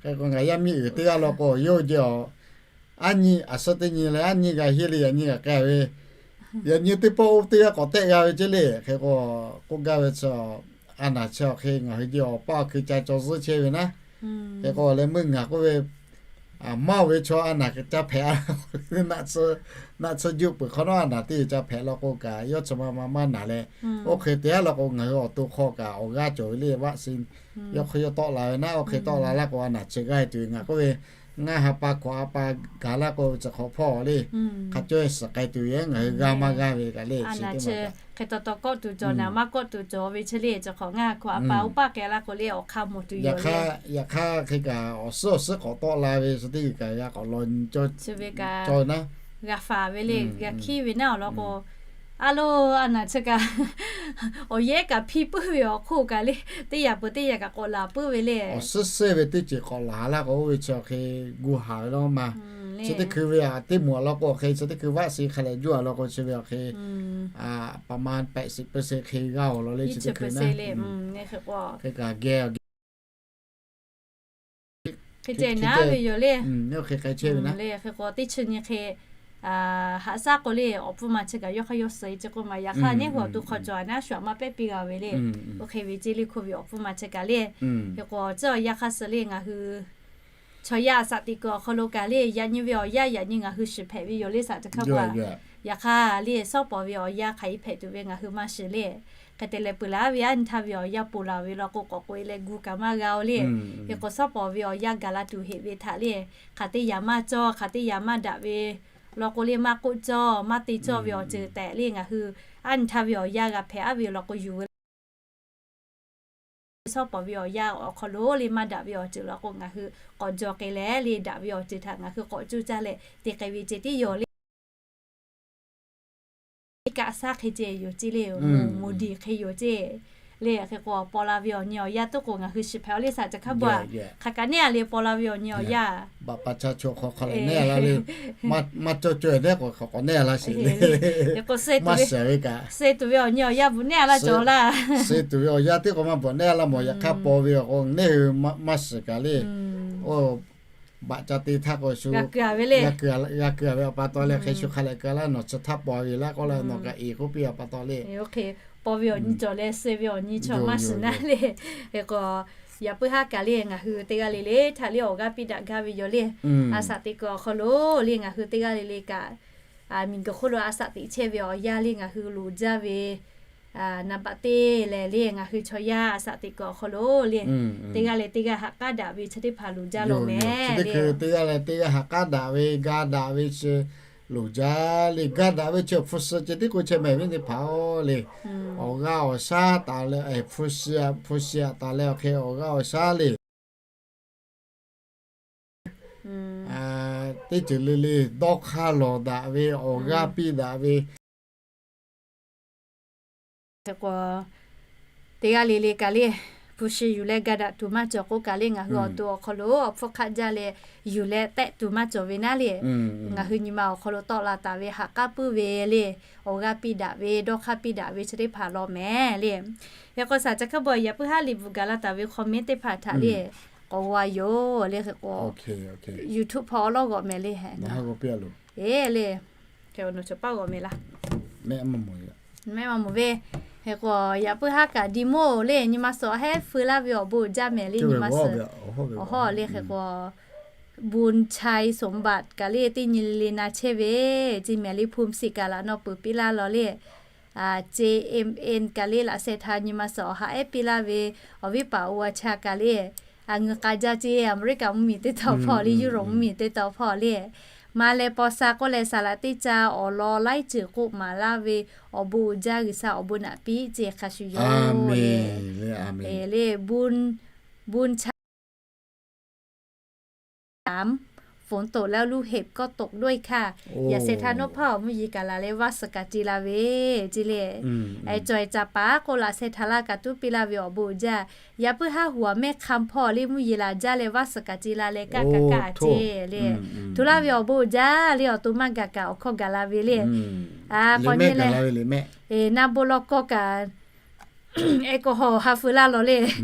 Hk'e k'o ngaˬ yaˇ miˇ uiˍ teˇ g'aˇ law k'o, yawˇ jehˬ aˬ, a nyi aˬ suhˉ teˇ nyi leh a nyi g'a heˆ le, yaꞈ nyi g'a k'ai ve, yaꞈ nyi teˇ pawˆ oˇ teˇ g'aˇ k'awꞈ tehˆ g'a ve ceˇ le. Hk'e k'o k'oˆ gaˇ ve chi a naˬ chi awˬ hk'e ngaˬ hui jehˬ awˬ paˇ awˬ hkui ca caw zuhˆ chehˇ ve naˉ. Hk'e k'o leh meuˇ ngaˬ k'oˆ ve, maˇ oˬ ve chaw a naˬ ca hpehꞈ a, naˆ tsuhˇ juˆ peuˬ hk'awꞈ nawˉ a naˬ teˇ ca hpehꞈ law k'o kaꞈ yawˇ chi ma ma maˇ naˬ leh, oˇ hk'e te a law k'o ngaˬ hui awˬ to hk'aw kaꞈ awˬ g'aˇ cawˬ ve le. Vaˆ suh yawˇ hk'aw yawˇ tawˆ la ve naˉ, oˇ hk'e tawˆ la laˇ k'o a naˬ chi g'aˇ tuˬ ve ngaˬ k'oˆ ve, ngaˇ ha pa hkawꞈ a pa gaˬ laˇ k'o chi hk'awꞈ hpawˇ le, hk'a cawˇ suhˍ k'ai tuˬ ve ngaˬ hui g'a maˇ g'aˇ ve kaꞈ le. Chi teˇ ma kaꞈ hk'e taw taw kawˆ tuˬ cawˬ naˬ, maˇ kawˆ tuˬ cawˬ ve chi le. Chi hk'awꞈ ngaˇ ha hkawꞈ a pa oˇ paˇ k'ai laˇ k'o le awˬ hk'aˇ mawˬ tuˬ yoˬ le. Yaꞈ hk'aˇ hk'e kaꞈ awˬ suhˉ awˬ suhˉ k'awꞈ tawˆ la ve chi teˇ g'uiˬ kaꞈ g'a k'awꞈ law cawˇ naˉ, g'a faˍ ve le, g'a hkiˉ ve naˉ awˬ lawn k'o, a lo a naˬ chi kaꞈ awˬ yehˉ kaꞈ hpiˇ puiˉ ve awˬ hk'oˆ kaꞈ le, teˇ yaꞈ peuˬ teˇ yaꞈ kaꞈ k'awꞈ laˬ puiˉ ve le. Awˬ suhˉ suhˉ ve teˇ ceuˬ k'awꞈ laˬ laˇ k'o oˇ ve chi awˬ hk'e gu haˍ ve law ma. Chi teˇ hkui ve a teˇ moˍ a law k'o awˬ hk'e chi teˇ hkui vaˆ suh hk'a leh juˇ a law k'o chi ve awˬ hk'e ประมาณ แปดสิบเปอร์เซ็นต์ hk'e g'a awˬ law le chi teˇ hkui naˉ. Hk'e kaꞈ geh awˬ geh hk'e ceh naˉ ve yoˬ le. Hk'e k'o teˇ chi nyi hk'e haꞈ shaˉ k'o le awˬ pfuhˇ ma chi kaꞈ yawˇ hk'aˇ yawˇ suh e chi k'oˆ ma. Yaꞈ hk'aˇ neˇ hui awˬ to hk'aw cawˬ a naˉ shu aꞈ maˇ pehˉ piˇ g'a ve le. Oˇ hk'e ve ceˇ le hk'oˆ ve awˬ pfuhˇ ma chi kaꞈ le. Hk'e k'o tcuhˉ awˬ yaˇ hk'aˇ suh le ngaˬ hui chaw yaˇ a shaꞈ teꞈ kuiˬ awˬ hk'aw lo kaꞈ le yaꞈ nyi ve awˬ yanˇ yaꞈ nyi ngaˬ hui shiˍ hpehꞈ ve yoˬ le. Shaꞈ teꞈ hk'aˇ paˍ yaꞈ hk'aˇ le shawˉ pawˍ ve awˬ yanˇ hk'aˬ hk'e hpehꞈ tuˬ ve ngaˬ hui maˇ shiˍ le. Hk'e te leh peuˬ laˬ ve a nyi htaˇ ve awˬ yanˇ ponˬ laˬ ve law k'o k'awꞈ k'oꞈ e leh gu kaꞈ maˇ g'a oˬ le. Hk'e k'o shawˉ pawˍ ve awˬ yanˇ gaˬ la tuˬ heꞈ ve htaꞈ le hk'aˬ teˇ yaꞈ maˇ cawˇ hk'aˬ teˇ yaꞈ maˇ daꞈ ve law k'o le maˇ k'oˆ cawˇ maˇ te cawˇ ve awˬ ceuˬ tehꞈ le ngaˬ hui a nyi htaˇ ve awˬ yanˇ g'a hpehꞈ aˉ ve law k'o yuˬ ve le shawˉ pawˍ ve awˬ yanˇ awˬ hk'aw lo le maˇ daꞈ ve awˬ ceuˬ law k'o ngaˬ hui k'awꞈ jaw k'ai leh le daꞈ ve awˬ ceuˬ htaꞈ ngaˬ hui k'awꞈ cuˇ caˇ leh te k'ai ve ceh tiˉ yoˬ le. Kaꞈ shaˉ hk'e ceh yoˬ ceˇ le, moˍ diˬ hk'e yoˬ ceˇ le. Hk'e k'o paw la ve awˬ nyi awˬ yanˇ tuˉ k'o ngaˬ hui shiˍ hpehꞈ a le shaꞈ teꞈ hk'aˇ paˍ hk'aˬ kaꞈ neˇ a le paw la ve awˬ nyi awˬ yanˇ baꞈ pa ca cho hk'aw hk'aw leh neˇ a la le. Maˇ cawˇ cawˇ e neˇ k'o hk'aˬ k'awꞈ neˇ a laˇ sheˍ le. Maˇ shiˍ ve kaꞈ suh tuˬ ve awˬ nyi awˬ yanˇ bvuhꞈ neˇ a laˇ cawˬ laˇ. Suh tuˬ ve awˬ yanˇ teˇ k'o maˇ bvuhꞈ neˇ a laˇ mawˬ. Yaꞈ hk'aˇ paw ve awˬ k'o neˇ hui maˇ shiˍ kaꞈ le. Oˇ baꞈ ca te htaˇ k'o shu g'a keu a ve awˬ pa taw leh hk'e shu hk'a leh keu a laˇ. Nawˬ chi htaˇ paw ve laˇ k'oˆ leh nawˬ kaꞈ eˍ k'oˆ piˇ awˬ pa taw le. Paw ve awˬ nyi cawˬ leh suh ve awˬ nyi chaw maˇ shiˍ naˉ le. Hk'e k'o yaꞈ puiˉ haˉ kaꞈ le ngaˬ hui teˇ g'aˇ le le htaꞈ le awˬ g'aˇ piˇ daꞈ gaˇ ve yoˬ le. A shaꞈ teꞈ kuiˬ awˬ hk'aw lo le ngaˬ hui teˇ g'aˇ le le kaꞈ miˬguiˬ hk'oˆ lo a shaꞈ teꞈ chehˇ ve awˬ yanˇ le ngaˬ hui loˍ jaˇ ve naˍ baꞈ te lehˬ le ngaˬ hui chaw yaˇ a shaꞈ teꞈ kuiˬ awˬ hk'aw lo le teˇ g'aˇ leh teˇ g'aˇ ha k'aˉ daꞈ ve chi teˇ hpaˍ loˍ jaˇ law meh le. Teˇ g'aˇ leh teˇ g'aˇ ha k'aˉ daꞈ ve ga daꞈ ve chi loˍ jaˇ le. Ga daꞈ ve chi awˬ hpu shi ceh tiˉ k'o chehˇ mehˍ ve teˇ hpaˍ-oˬ le. Awˬ g'aˇ awˬ shaˉ taˍ leh hpu shi hpu shi aꞈ taˍ leh awˬ hk'e awˬ g'aˇ awˬ shaˉ le. Teˇ ceuˬ le le dawˇ hk'aˇ lawˬ daꞈ ve awˬ g'aˇ piˇ daꞈ ve Hk'e k'o, teˇ g'aˇ le le kaꞈ le, hpu shi yuˬ leh ga daꞈ tuˬ maˇ cawˬ k'oˆ kaꞈ le, ngaˬ hui awˬ to awˬ hk'aw lo awˬ hpfuhˇ hk'aˆ jaˇ leh yuˬ leh tehˆ tuˬ maˇ cawˬ ve naˉ le. Ngaˬ hui nyi ma awˬ hk'aw lo tawˆ la taˍ ve haꞈ k'aˉ puiˉ ve le, awˬ g'aˇ piˇ daꞈ ve, dawˇ hk'aˇ piˇ daꞈ ve chi teˇ hpaˍ law mehˍ le. Hk'e k'o, shaˍ ca hk'aˇ bawˬ yaꞈ puiˉ haˉ liꞈ bvuhꞈ gaˬ la taˍ ve comment teˇ hpaˍ htaꞈ le k'awꞈ g'a yoˬ le. Hk'e k'o, YouTube hpawˇ awˉ lawˉ g'awꞈ mehˍ le. Eˬ le, hk'e nawˬ chaw paˇ g'awꞈ mehˍ laˇ. Mehˆ maˇ mawˬ ve. Hk'e k'o, yaꞈ puiˉ haˉ kaꞈ di moˇ le, nyi ma suhˍ hehˉ feu laˇ ve awˬ bon jaˇ mehˍ le. Nyi ma suhˍ awˬ hawˉ le. Hk'e k'o, Bun Chai Sum Bat kaꞈ le teˇ nyi le le na chehˇ ve, chi mehˍ le, Phum Siꞈ kaꞈ laꞈ naw peuˬ piˇ laˇ law le. J M N kaꞈ le laꞈ sheh htaꞈ nyi ma suhˍ awˬ ha ehˉ piˇ laˇ ve, awˬ viˉ paˍ oˇ a cha kaꞈ le, a ngeu k'a jaˇ ceˇ, Aˍmeˍriˆkaˍ mvuhˇmiˬ teˇ taw hpawˇ le, Europe mvuhˇmiˬ teˇ taw hpawˇ le, ma leh paw sha k'oˆ leh saˍ laꞈ teˇ ca awˬ lawn laiˉ ceuˬ k'oˆ maˍ laˇ ve, awˬ bon uiˍ jaˇ G'uiˬsha awˬ bon naꞈ piˇ ceˇ hk'a shuˍ yoˬ le. Bon, bon cha ฝนตกแล้วลูกเห็บก็ตกด้วยค่ะ Yaꞈ sheh htaˇ nawˉ hpaˇ awˬ mvuhˇ yeˬ kaꞈ laˬ leh vaˇ suhˍ kaꞈ ce la ve ceˇ le. Cawˬ eˬ caˍ paˍ k'o laꞈ sheh htaꞈ laˇ kaꞈ tuˉ piˇ laˇ ve awˬ bon uiˍ jaˇ. Yaꞈ puiˉ haˉ huˍ a mehˆ hk'a hpawˇ le mvuhˇ yeˬ laˬ jaˇ leh vaˇ suhˍ kaꞈ ce la leh kaˆ kaꞈ kaˆ ceˇ le. Hto laˇ ve awˬ bon uiˍ jaˇ le, awˬ to maˇ gaˬ kaꞈ awˬ hkawˇ gaˬ la ve le. K'awꞈ nyi leh, naˇ bon lawˇ kawˇ kaꞈ แอลกอฮอล์ ha feu laˇ law le,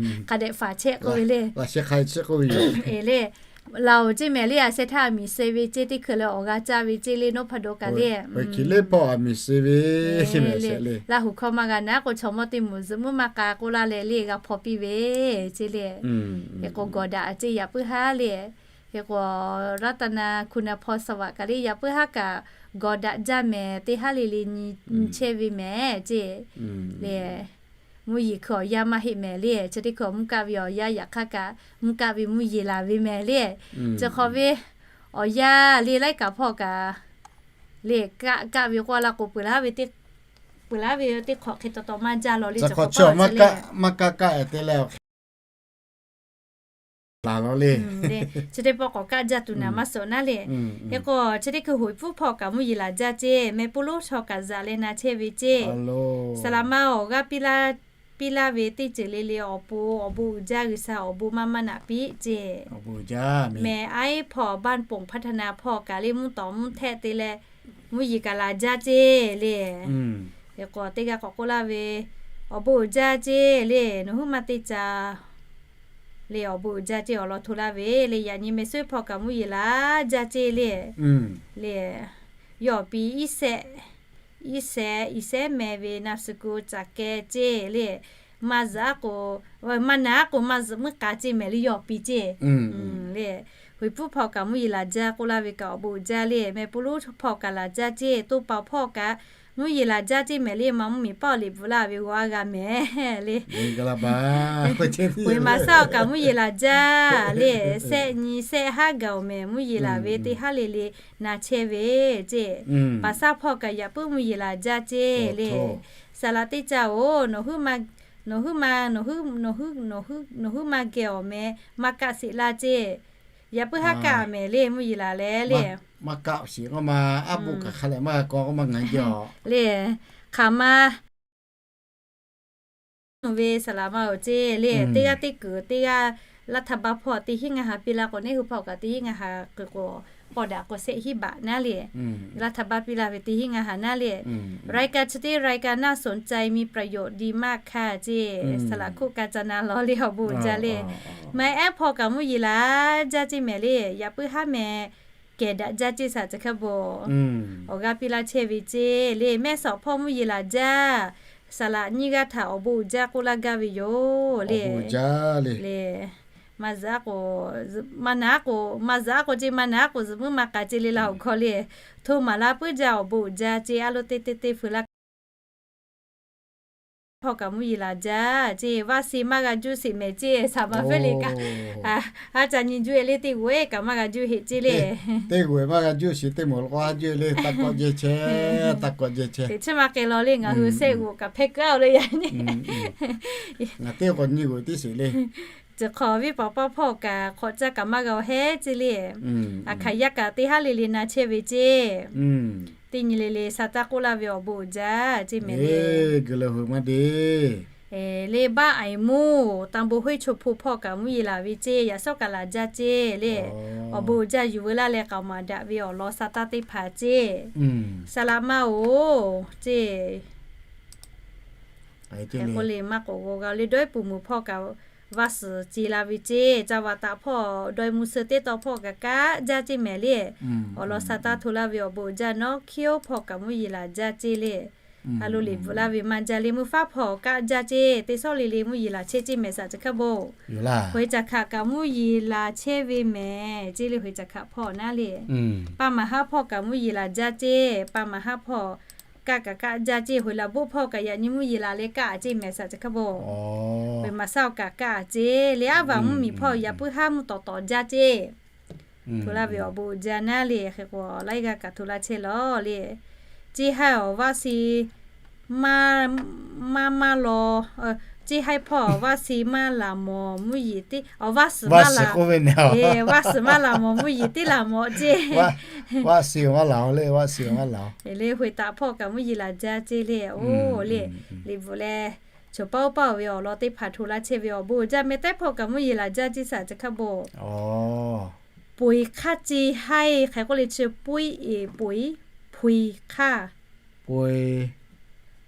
hk'a dehꞈ faˍ chehˇ k'oˆ ve le. Eˬ le, laˬ oˬ ceˇ mehˍ le, a sheh htaˇ aˬ miˍ suh ve ceˇ, teˇ hkui leh awˬ g'a caˇ ve ceˇ le, nawˉ hpaˇ daw kaꞈ le. Laˇ huˍ hkawˇ maˇ g'a naˉ k'o, chaw mawˇ teˇ moˍ zuhꞈ muiˉ maˇ k'a k'oˆ laˇ leh le, g'a hpaw piˇ ve ceˇ le. Hk'e k'o gawˬ daꞈ a ceˇ yaꞈ puiˉ haˉ le. Hk'e k'o, รัตนา คุณภร สวัสดิ์ kaꞈ le yaꞈ puiˉ haˉ kaꞈ gawˬ daꞈ jaˇ mehˍ, teˇ haˉ le le nyi chehˇ ve mehˍ ceˇ le. Mvuhˇ yeˬ hkui awˬ yanˇ maˇ heˆ mehˍ le, chi teˇ hkui awˬ mvuhˇ kaˆ ve awˬ yanˇ yaꞈ hk'aˇ kaꞈ mvuhˇ kaˆ ve mvuhˇ yeˬ laˬ ve mehˍ le. Chi hk'awꞈ ve awˬ yanˇ le laiˉ kaꞈ hpawˇ kaꞈ le kaˆ kaˆ ve k'oˆ laˇ k'o, peuˬ laˇ ve teˇ hk'awꞈ hk'e taw taw maˇ jaˇ law le, chi hk'awꞈ chi maˇ kaˆ kaˆ te le. Chi teˇ pawˆ k'awꞈ kaˆ jaˇ tuˬ naˍ maˇ suhˍ naˉ le. Hk'e k'o chi teˇ hkui Hoˍ pfuhˇ hpawˇ kaꞈ mvuhˇ yeˬ laˬ jaˇ ceˇ, mehˍ pon lonˉ chaw kaꞈ zaꞈ leh na chehˇ ve ceˇ. Saˍ laꞈ ma awˬ g'aˇ piˇ laˇ ve teˇ ceuˬ le le awˬ pon awˬ bon uiˍ jaˇ G'uiˬsha awˬ bon maˇ maˇ naꞈ piˇ ceˇ. Mehˍ aiˉ hpawˇ บ้านโป่งพัฒนา hpawˇ kaꞈ le mvuhˇ tawˍ mvuhˇ htehˆ te leh mvuhˇ yeˬ kaꞈ laˬ jaˇ ceˇ le. Hk'e k'o teˇ g'aˇ k'awꞈ k'oˆ laˇ ve, awˬ bon uiˍ jaˇ ceˇ le, nawˬ huiˉ maˇ teˇ ca le awˬ bon uiˍ jaˇ ceˇ awˬ lawn hto laˇ ve le. Yaꞈ nyi mehˍ suhˉ hpawˇ kaꞈ mvuhˇ yeˬ laˬ jaˇ ceˇ le. Le, yawˇ awˬ pi Iˉsehˆ, Iˉsehˆ, Iˉsehˆ meh ve นามสกุล Caˍ keh ceˇ le. Maˇ zuhꞈ aˉ k'o, maˇ naˬ aˉ k'o maˇ zuhꞈ muiˉ k'a ceˇ mehˍ le yawˇ awˬ pi ceˇ. Le, Hoˍ pfuhˇ hpawˇ kaꞈ mvuhˇ yeˬ laˬ jaˇ k'oˆ laˇ ve kaꞈ awˬ bon uiˍ jaˇ le. Mehˍ pon lonˉ hpawˇ kaꞈ laˬ jaˇ ceˇ, to paoˬ hpawˇ kaꞈ mvuhˇ yeˬ laˬ jaˇ ceˇ mehˍ le. Ma mvuhˇmiˬ paˇ awˬ liꞈ bvuhꞈ laˇ ve g'aw a g'a mehˍ le. Hoˍ maˍ saˉ awˬ kaꞈ mvuhˇ yeˬ laˬ jaˇ le. Sehˆ nyi sehˆ haˉ gaˬ awˬ mehˍ mvuhˇ yeˬ laˬ ve teˇ haˉ le le na chehˇ ve ceˇ. Paˍ saˉ hpawˇ kaꞈ yaꞈ puiˉ mvuhˇ yeˬ laˬ jaˇ ceˇ le. Saˍ laꞈ teˇ ca oˬ, nawˬ huiˉ ma, nawˬ huiˉ ma, nawˬ huiˉ, nawˬ huiˉ ma geh awˬ meh maˇ kaˆ sheˍ laˇ ceˇ. Yaꞈ puiˉ haˉ kaˆ mehˍ le mvuhˇ yeˬ laˬ leh le. Maˇ kaˆ sheˍ k'oˆ ma, aˉ poˆ kaꞈ hk'a leh maˇ g'a kaw k'oˆ maˇ ngaˬ hui le. Hk'aˬ ma ve saˍ laꞈ ma oˬ ceˇ le. Teˇ g'aˇ teˇ kuiˬ teˇ g'aˇ รัฐบาล hpawˇ teˇ hinˉ ngaˇ ha piˇ laˇ k'o, neˇ hui hpawˇ kaꞈ teˇ hinˉ ngaˇ ha kuiˬ k'o, pawˇ daꞈ k'o sehˆ hinˉ baꞈ naˉ le. รัฐบาล piˇ laˇ ve teˇ hinˉ ngaˇ ha naˉ le. รายการ chi teˇ รายการ น่าสนใจ มีประโยชน์ดีมากค่ะ ceˇ. Saˍ laꞈ hkoˆ ka ca na law le awˬ bon uiˍ jaˇ le. Maˇ ehˉ hpawˇ kaꞈ mvuhˇ yeˬ laˬ jaˇ ceˇ mehˍ le. Yaꞈ puiˉ haˉ mehˍ kehˬ daꞈ jaˇ ceˇ saˍ chi hk'e bon awˬ g'aˇ piˇ laˇ chehˇ ve ceˇ le. Mehˇ sawꞈ hpawˇ mvuhˇ yeˬ laˬ jaˇ. Saˍ laꞈ nyiˇ g'aˇ htaꞈ awˬ bon uiˍ jaˇ k'oˆ laˇ gaˇ ve yoˬ le. Le, maˇ zuhꞈ aˉ k'o, maˇ naˬ aˉ k'o, maˇ zuhꞈ aˉ k'o ceˇ, maˇ naˬ aˉ k'o zuhꞈ muiˉ maˇ k'a ceˇ le laˇ hoꞈ hkawˇ le. Hto maˍ laˇ puiˉ jaˇ awˬ bon uiˍ jaˇ ceˇ, a lo te te te fuiˍ laˇ hpawˇ kaꞈ mvuhˇ yeˬ laˬ jaˇ ceˇ. Vaˇ se maˇ g'a juˇ sheˍ mehˍ ceˇ, saˍ ma fehˇ le kaꞈ, a ca nyi juˇ e le teˇ g'uˬ e kaꞈ maˇ g'a juˇ heˆ ceˇ le. Teˇ g'uˬ e maˇ g'a juˇ sheˍ, teˇ moˍ lo k'o a juˇ e le, taˇ kawˆ jehˇ chehˇ, taˇ kawˆ jehˇ chehˇ. Teꞈ chiˇ maˇ k'ai law le, ngaˬ hui sehˆ g'uˬ kaꞈ hpehˇ keu a le yaꞈ nyi. Ngaˬ teˇ k'awꞈ nyi g'uˬ tiˉ sheˍ le. Ceuˬ hk'aw viˉ paˍ paˇ hpawˇ kaꞈ hk'awꞈ caˇ kaꞈ maˇ g'a awˬ heˉ ceˇ le. A hkaˍ yaˇ kaꞈ teˇ haˉ le le na chehˇ ve ceˇ. Teˇ nyi le le sa taˇ k'oˆ laˇ ve awˬ bon uiˍ jaˇ ceˇ mehˍ le. G'uiˬ leh hui maˇ de le baˆ aiˍ muˇ ตำบลห้วยชมพู hpawˇ kaꞈ mvuhˇ yeˬ laˬ ve ceˇ. Yaꞈ sawˉ kaꞈ laˬ jaˇ ceˇ le. Awˬ bon uiˍ jaˇ yuˬ veu laˇ leh k'aoˍ maˍ daꞈ ve awˬ lawn sa taˇ teˇ hpaˍ ceˇ. Saˍ laꞈ ma oˬ ceˇ. K'o le maˇ k'oˍ g'a le dawˇ puˍ muˬ hpawˇ kaꞈ vaˇ suhˍ ce la ve ceˇ. Ca vaꞈ taˍ hpawˇ dawˇ muˇ suh teˇ taw hpawˇ kaꞈ kaˆ jaˇ ceˇ mehˍ le. Awˬ lawn sa taˇ hto laˇ ve awˬ bon uiˍ jaˇ. Nawˉ hkiˉ oˉ hpawˇ kaꞈ mvuhˇ yeˬ laˬ jaˇ ceˇ le. A lo le bvuhꞈ laˇ ve maˇ jaˇ le. Mvuhˇ faˉ hpawˇ kaˆ jaˇ ceˇ, teˇ sawˉ le le mvuhˇ yeˬ laˬ chehˇ ceˇ mehˍ saˍ chi hk'e bon Hk'e caˬ hkaꞈ kaꞈ mvuhˇ yeˬ laˬ chehˇ ve mehˍ ceˇ le. Hk'e caˬ hkaꞈ hpawˇ naˉ le. Paˇ maˍ haˉ hpawˇ kaꞈ mvuhˇ yeˬ laˬ jaˇ ceˇ. Paˇ maˍ haˉ hpawˇ kaˇ kaꞈ kaˇ jaˇ ceˇ. Hoꞈ laˬ boˆ hpawˇ kaꞈ yaꞈ nyi mvuhˇ yeˬ laˬ leh kaˇ a ceˇ mehˍ saˍ ca hk'a bo. Ve maˍ saˉ awˬ kaꞈ kaˇ a ceˇ le. Aˉ vaˬ mvuhˇ miˬ hpawˇ yaꞈ puiˉ haˉ mvuhˇ tawˍ tawˍ jaˇ ceˇ. Hto laˇ ve awˬ bon uiˍ jaˇ naˉ le. Hk'e k'o laiˉ g'aˇ kaꞈ hto laˇ chehˇ lawˬ le. Ceˇ haiˇ awˬ vaˇ si maˇ maˇ maˇ law, ceˇ haiˇ hpawˇ awˬ vaˇ si maˇ laˬ mawˬ mvuhˇ yeˬ teˇ, awˬ vaˇ suhˍ maˇ laˬ, vaˇ suhˍ maˇ laˬ mawˬ mvuhˇ yeˬ teˇ laˬ mawˬ ceˇ. Vaˇ si maˇ laˬ le, vaˇ si maˇ laˬ. Le Huiˍ taꞈ hpawˇ kaꞈ mvuhˇ yeˬ laˬ jaˇ ceˇ le. Oˇ le, liꞈ bvuhꞈ leh choˬ paˇ oˇ paˇ oˬ ve awˬ lawn teˇ hpaˍ hto laˇ chehˇ ve awˬ bon uiˍ jaˇ meh. Taiˉ hpawˇ kaꞈ mvuhˇ yeˬ laˬ jaˇ ceˇ saˍ ca hk'a bo. Poˬ iˍ hk'aˇ ceˇ haiˇ hk'e k'oˆ le chi poˬ iˍ, poˬ iˍ, poˬ iˍ hk'aˇ.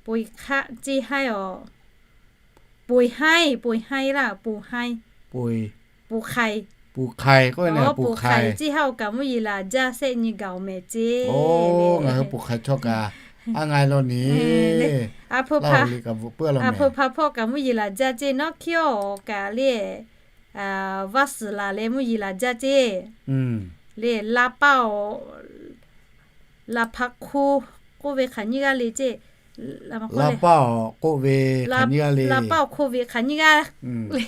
Poˬ iˍ hk'aˇ ceˇ haiˇ awˬ. Poˬ iˍ haiˇ, poˬ iˍ haiˇ laˇ, poˬ haiˇ. Poˬ hk'aiˍ. Poˬ hk'aiˍ ceˇ haiˇ awˬ kaꞈ mvuhˇ yeˬ laˬ jaˇ sehˆ nyi gaˬ awˬ mehˍ ceˇ. Ngaˬ hui poˬ hk'aiˍ chaw kaꞈ aˉ ngaˬ law ni. Aˬ hpeu hpa hpawˇ kaꞈ mvuhˇ yeˬ laˬ jaˇ ceˇ. Nawˉ hkiˉ awˬ kaꞈ le, vaˇ suhˍ laˬ leh mvuhˇ yeˬ laˬ jaˇ ceˇ. Le la paˇ awˬ, la hpaꞈ hko k'oˆ ve hk'aˬ nyiˇ g'aˇ le ceˇ. La paˇ awˬ k'oˆ ve hk'aˬ nyiˇ g'aˇ le. La paˇ awˬ hko ve hk'aˬ nyiˇ g'aˇ le.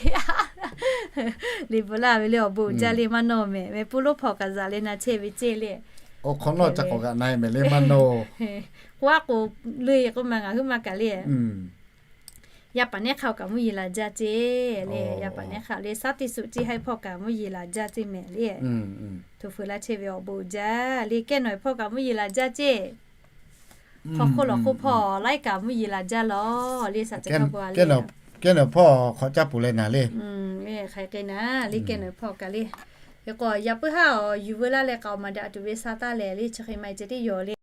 Liꞈ bvuhꞈ laˇ ve le awˬ bon uiˍ jaˇ le maˇ nawˇ mehˍ. Mehˍ puˇ lonˉ hpawˇ kaꞈ zaꞈ leh na chehˇ ve ceˇ le. Awˬ hk'awꞈ nawˉ ca k'awꞈ g'aꞈ na e mehˍ le maˇ nawˇ. K'o aˉ k'o le k'oˆ ma ngaˬ huiˉ maˇ kaꞈ le. Yaˇ paˍ nehˉ hk'aˇ kaꞈ mvuhˇ yeˬ laˬ jaˇ ceˇ le. Yaˇ paˍ nehˉ hk'aˇ le saˉ teˇ suꞈ ceˇ haiˇ hpawˇ kaꞈ mvuhˇ yeˬ laˬ jaˇ ceˇ mehˍ le. Hto feu laˇ chehˇ ve awˬ bon uiˍ jaˇ le. Kehˉ nawˬ hpawˇ kaꞈ mvuhˇ yeˬ laˬ jaˇ ceˇ. Hk'aw hk'oˆ lawˬ hk'oˆ hpawˇ laiˉ kaꞈ mvuhˇ yeˬ laˬ jaˇ lawˬ le saˍ ca hk'a bo le. Kehˉ nawˬ hpawˇ hk'awꞈ caˇ peuˬ leh naˍ le. Hk'aˬ hk'e naˍ le kehˉ nawˬ hpawˇ kaꞈ le. Hk'e k'o yaꞈ puiˉ haˉ awˬ yuˬ veu laˇ leh k'aoˍ maˍ daꞈ tuˬ ve sa taˇ lehˬ le chi hk'e ma e ceh teˇ yawˬ le.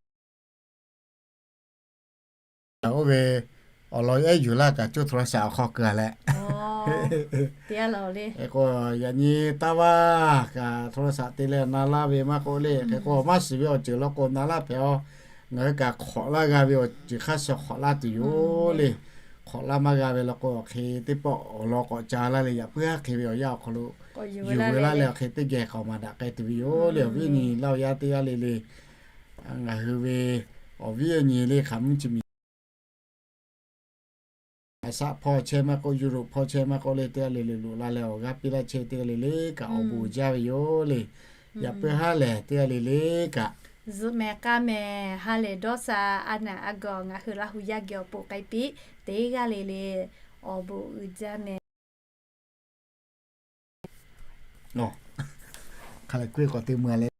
Oˇ ve awˬ lawn ehˉ yuˬ laˇ kaꞈ coˇ hto la shaꞈ awˬ hk'aw keu a leh. Hk'e k'o yaꞈ nyi taˇ vaˇ kaꞈ hto la shaꞈ te leh na laˇ ve maˇ k'oˆ le. Hk'e k'o maˇ shiˍ ve awˬ ceuˬ law k'o na laˇ hpehꞈ a. Ngaˬ hui kaꞈ hk'awꞈ laˇ g'a ve awˬ ceuˬ hk'a shuˍ hk'awꞈ laˇ tuˬ yoˬ le. Hk'awꞈ laˇ maˇ g'a ve law k'o hk'e teˇ pawˆ awˬ lawn k'awꞈ ca laˇ le. Yaꞈ puiˉ haˉ hk'e ve awˬ yanˇ awˬ hk'aw lo yuˬ veu laˇ leh hk'e teˇ geh k'aoˍ maˍ daꞈ k'ai tuˬ ve yoˬ le. Awˬ viˉ awˬ nyi Laˇ huˍ yaˇ teˇ g'aˇ le le, ngaˬ hui ve awˬ viˉ awˬ nyi le hk'aˬ mvuhˇ chi miˬ a shaˆ hpawˇ chehˇ maˇ k'oˆ, Europe hpawˇ chehˇ maˇ k'oˆ le, teˇ g'aˇ le le loꞈ la leh awˬ g'aˇ piˇ laˇ chehˇ teˇ g'aˇ le le kaꞈ awˬ bon uiˍ jaˇ ve yoˬ le. Yaꞈ puiˉ haˉ lehˬ teˇ g'aˇ le le kaꞈ zuhꞈ mehˍ k'a mehˍ ha lehˬ dawˇ sha a naˍ a gawˬ ngaˬ hui Laˇ huˍ yaˇ geh awˬ pon k'ai piˇ teˇ g'aˇ le le awˬ bon uiˍ jaˇ mehˍ. Hk'a lehˬ k'oˆ k'awꞈ te mui a le.